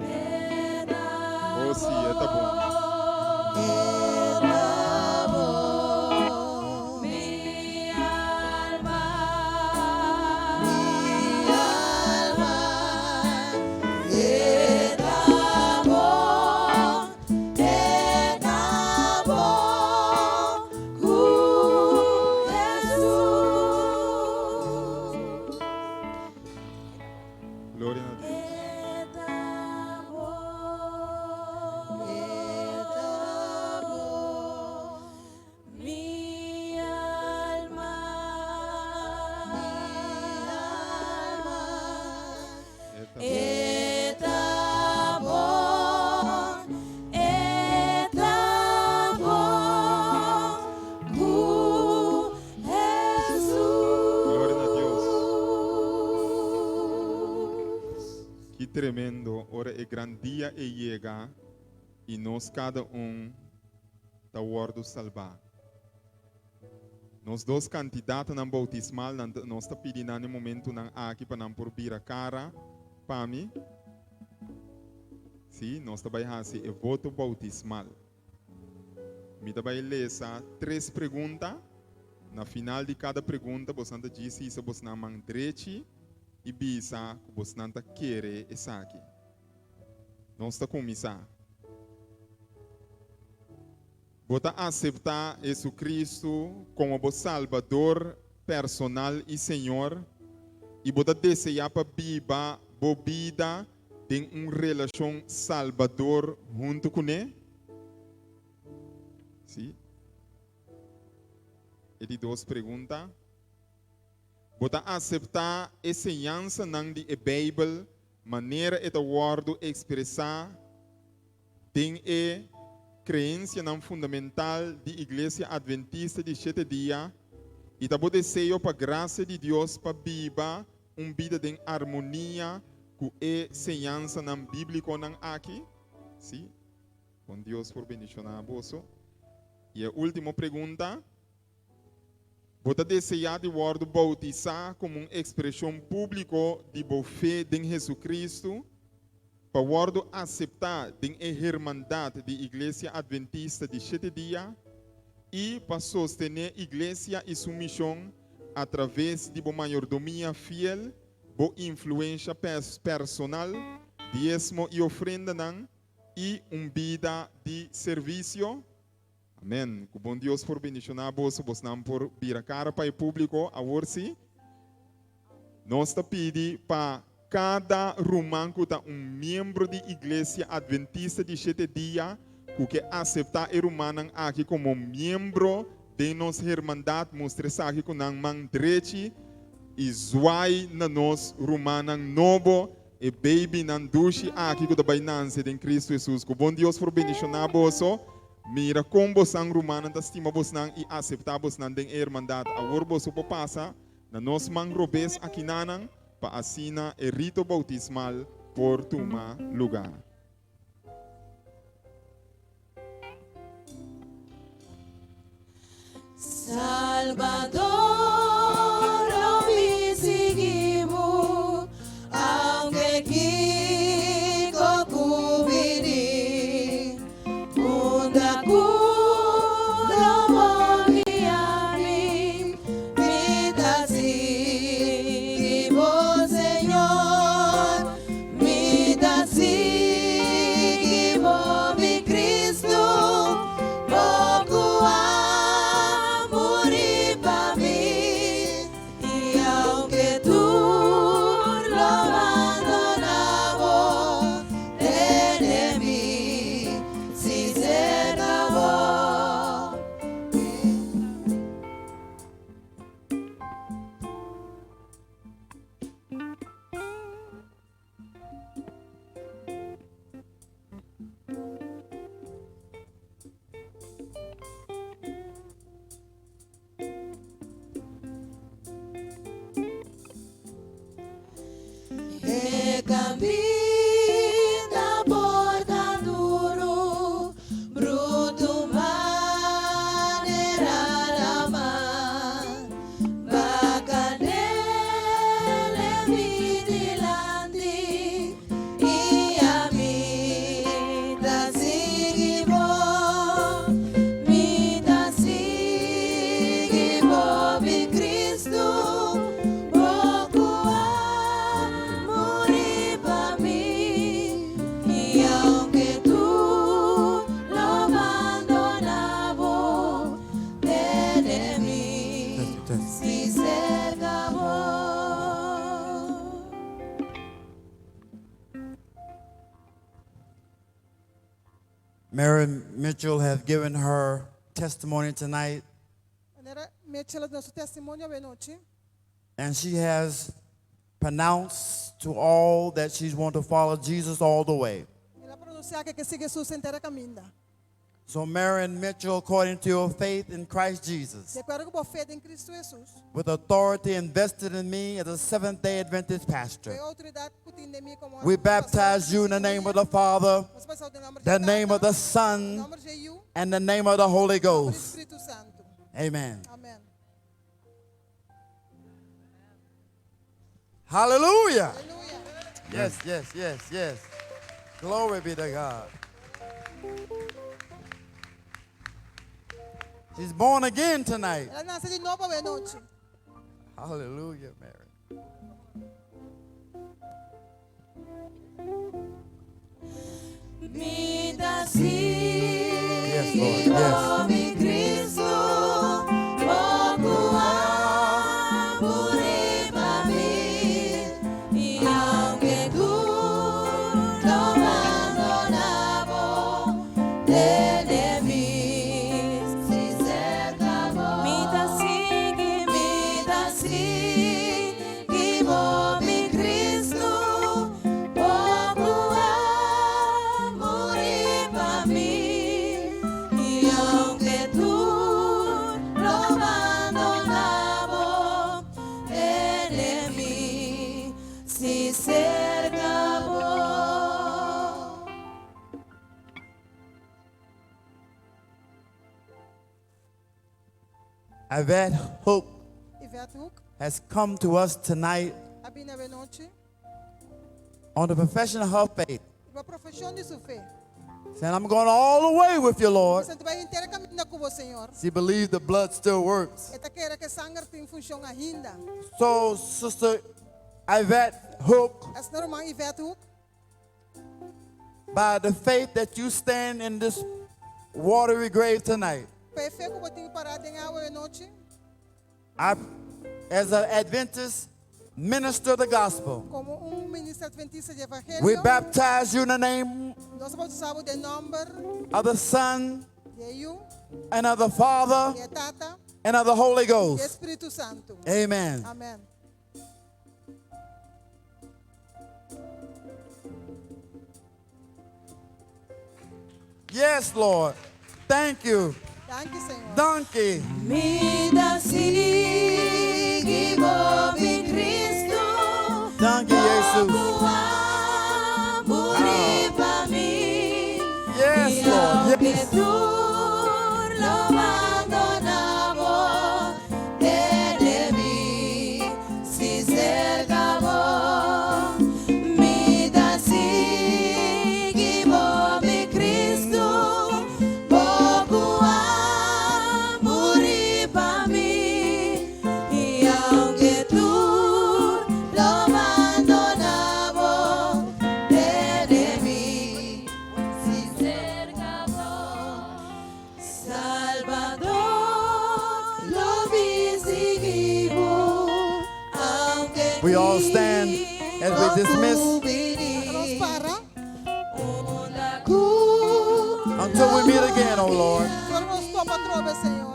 E ta Oh, sí, e ta bon. E ta bon. Mi alma. Mi alma. E ta bon. E ta bon ku Hesus. tremendo ora e gran dia ei yega i nos kada un ta wòrdu salbá. Nos dos kandidatonan boutismal nan nos ta pidi nan e momentunan aki pa nan por bira kara pa mi. Sí, nos ta bai hasi e voto boutismal. Mi ta bai lesa tres pregunta. Na final di kada pregunta bosnan ta djis hisa bosnan man drechi i bisa ku bosnan ta kere esaki. Nos ta kuminsá. Bo ta aseptá Jesucristo komo bo Salbador personal i Señor i bo ta deseá pa biba bo bida den un relashon salbador huntu kuné? Sí. E di dos pregunta, Bo ta aseptá e señansanan di e Beibel manera e ta wòrdu ekspresá den e kreensianan fundamental di Iglesia Adventista di Shete Dia i ta bo deseo pa grasia di Dios pa biba un bida den armonia ku e señansanan bíblikonan aki? Sí. Kon Dios por bendishoná boso? I e último pregunta, Bo ta deseá di wòrdu boutisá komo un ekspreshon públiko di bo fe den Hesukristu pa wòrdu aseptá den e hermandat di Iglesia Adventista di Shete Dia i pa sostené Iglesia i su mishon atraves di bo mayordomia fiel, bo influensha personal, diesmo i ofrendanan, i un bida di servisio? Amen. Ku bon Dios por bendishoná boso, bosnan por bira kara pa e públiko awor sí. Nos ta pidi pa kada ruman ku ta un miembro di Iglesia Adventista di Shete Dia ku ke aseptá e rumannan aki komo miembro den nos hermandat mustra esaki ku nan man drechi i zwai na nos rumannan nobo, e babynan dushi aki ku ta bai nanse den Kristu Hesus. Ku bon Dios por bendishoná boso. Mira kon bosan rumannan ta stima bosnan i aseptá bosnan den e hermandat. Awor boso por pasa na nos man robes akinanan pa asina e rito boutismal por tuma lugá. Salbador, lo mi sigui bo, aunke kiko ku bini. Unda ku lo bo guia mi, mi ta sigui bo, Señor. Mi ta sigui bo, mi Cristo, bo cu a muri pa mi. I aunke tur lo bandona bo, tene mi si cerca bo. E caminda por ta duro, bruto manera lama. Bakanele mi dilanti i ami ta sigui bo, mi ta sigui bo, mi Cristo, bo ku a muri pa mi, i aunke tur lo bandona bo. Tene mi si cerca bo. Mary Mitchell has given her testimony tonight. Manera Mitchell a duna su testimonio awe nochi. And she has pronounced to all that she's want to follow Jesus all the way. El a pronuncia cu e ke sigui Jesus henter e caminda. So, Marion Mitchell, according to your faith in Christ Jesus, Di akuerdo ku bo fe den Kristu Hesus. with authority invested in me as a Seventh day Adventist Ku pastor, e outoridat ku tin den mi komo we baptize you in the name of the Father, Nos ta boutisá den nòmber the di name of Tata, the Son, nòmber di Yu, and the name of the Holy nòmber di Ghost. Spiritu Santu. Amen. Amen. Hallelujah. Aleluya. Yes. Glory be to God. She's born again tonight. El a nase di nobo awe nochi. Hallelujah, Mary. Mi ta sigui Yes, Lord. Yes. mi Kristu, bo ku a muri pa mi, i aunke tur lo bandoná bo, tene mi si serka bo. Mi ta sigui, mi ta sigui bo mi Kristu, bo ku a muri pa mi, i aunke tur lo bandoná bo, tene mi si serka bo. Yvette Hook Yvette Hook, has come to us tonight a bini awe nochi. on the profession of her faith. Riba profeshon di su fe. Saying, I'm going all the way with you, Lord. Mi ta bai henter kaminda ku bo, Señor. She believes the blood still works. E ta kere ku sanger tin funshon ainda. So, Sister Yvette Hook, Asina ruman Yvette Hook, by the faith that you stand in this watery grave tonight, pa e fe ku bo tin pará den awa awe nochi, I, as an Adventist minister of the gospel, komo un ministro adventista di evangelio, we baptize you in the name nos ta boutisá bo den nòmber of the Son di Yu, and of the Father di Tata, and of the Holy di Ghost. Spiritu Santu. Amen. Amen. Yes, Lord. Thank you. Danki, Señor. Donkey. Mi ta sigui bo mi Kristu, Danki, Jesus. Bo ku a muri pa mi, Yes, i Lord. aunke Yes. tur lo bandoná bo, tene mi si serka bo. Mi ta sigui bo mi Kristu, bo ku a muri pa mi, i aunke tur lo bandoná bo, tene mi si serka bo. Salbador, lo mi sigui bo, aunke We all stand as we dismiss. Nos para. Until we meet again, O Lord. Te nos topa atrobe, Señor.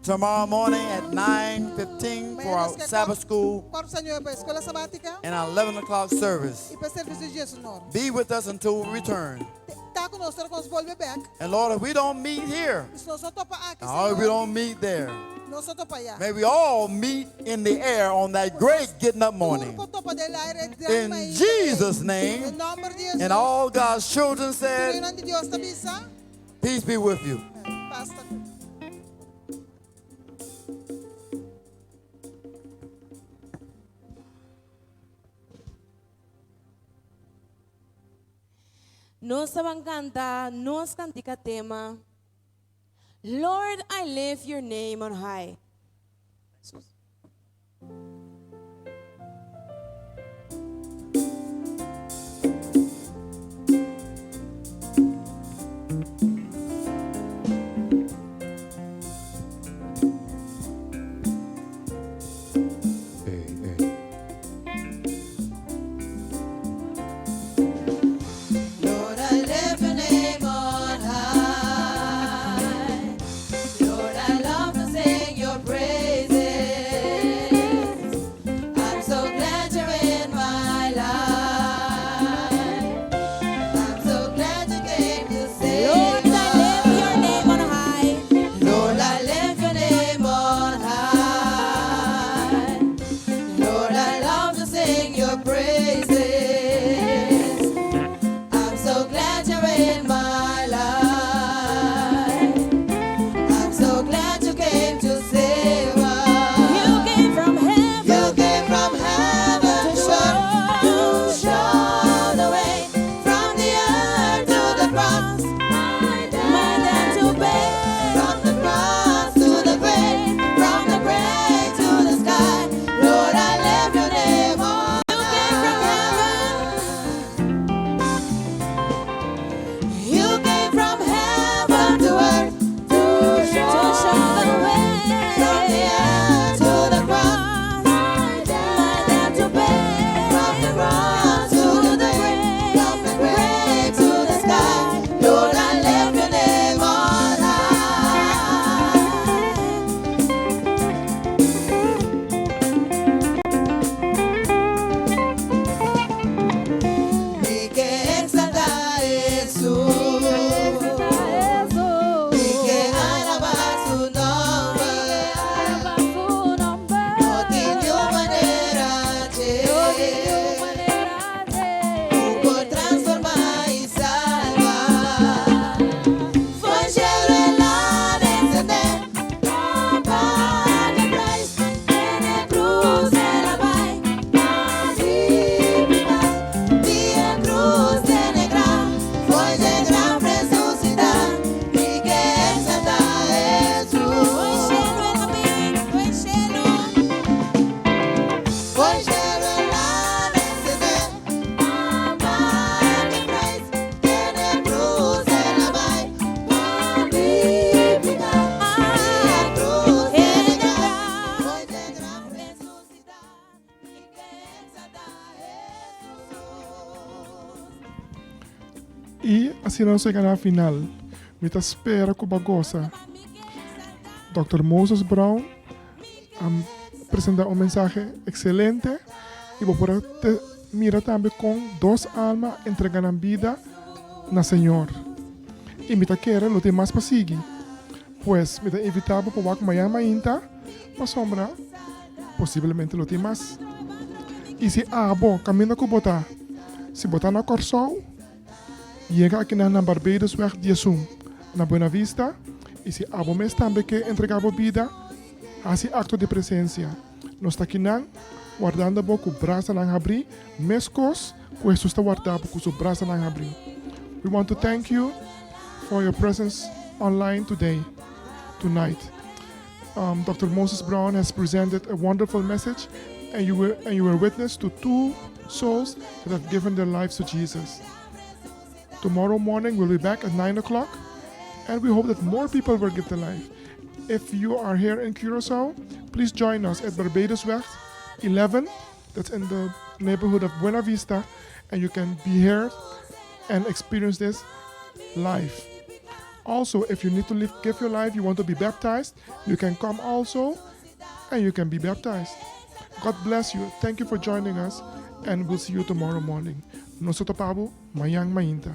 Tomorrow morning at 9:15 for our Sabbath school Kuart pa nuebe pa skol sabátiko and our 11 o'clock service. i pa servisio di 11 or. Be with us until we return. Ta ku nos te nos bolbe bèk. And Lord, if we don't meet here, Si nos no topa aki, or if we Señor, don't meet there, nos no topa aya. may we all meet in the air on that great getting up morning. Tur por topa den laira In Jesus' name, Den nòmber di Jesus. and all God's children said, Yunan di Dios ta bisa. Peace be with you. Pas ta. Nos ta bai kanta, nos kantika tema. Lord, I lift your name on high. Jesus. Hey, hey. Lord, I lift your name on high. Lord, I love to sing your praises. Asina nos a yega na final. Mi ta spera ku bo a gosa. Dòkter Moses Brown a presenta un mensahe ekselente i bo por a mira tambe kon dos alma a entrega nan bida na Señor. I mi ta kere lo tin mas pa sigui. Pues mi ta invitá bo pa wak mañan mainta pasobra posiblemente lo tin mas. I si abo kaminda ku bo ta, si bo ta na Kòrsou, yega akinan na Barbadosweg 11 na Buena Vista i si abo mes tambe ke entregá bo bida, hasi akto di presensia. Nos ta akinan wardando bo ku brasanan habrí meskos ku Hesus ta warda bo ku su brasanan habrí. We want to thank you for your presence online today, tonight. Dòkter Moses Brown has presented a wonderful message and you were and you were witness to two souls that have given their lives to Jesus. Tomorrow morning we'll be back at 9 o'clock and we hope that more people will give their life. If you are here in Curacao, please join us at Barbadosweg 11, that's in the neighborhood of Buena Vista, and you can be here and experience this live. Also, if you need to live, give your life, you want to be baptized, you can come also and you can be baptized. God bless you. Thank you for joining us and we'll see you tomorrow morning. Nos ta topa bo mañan mainta.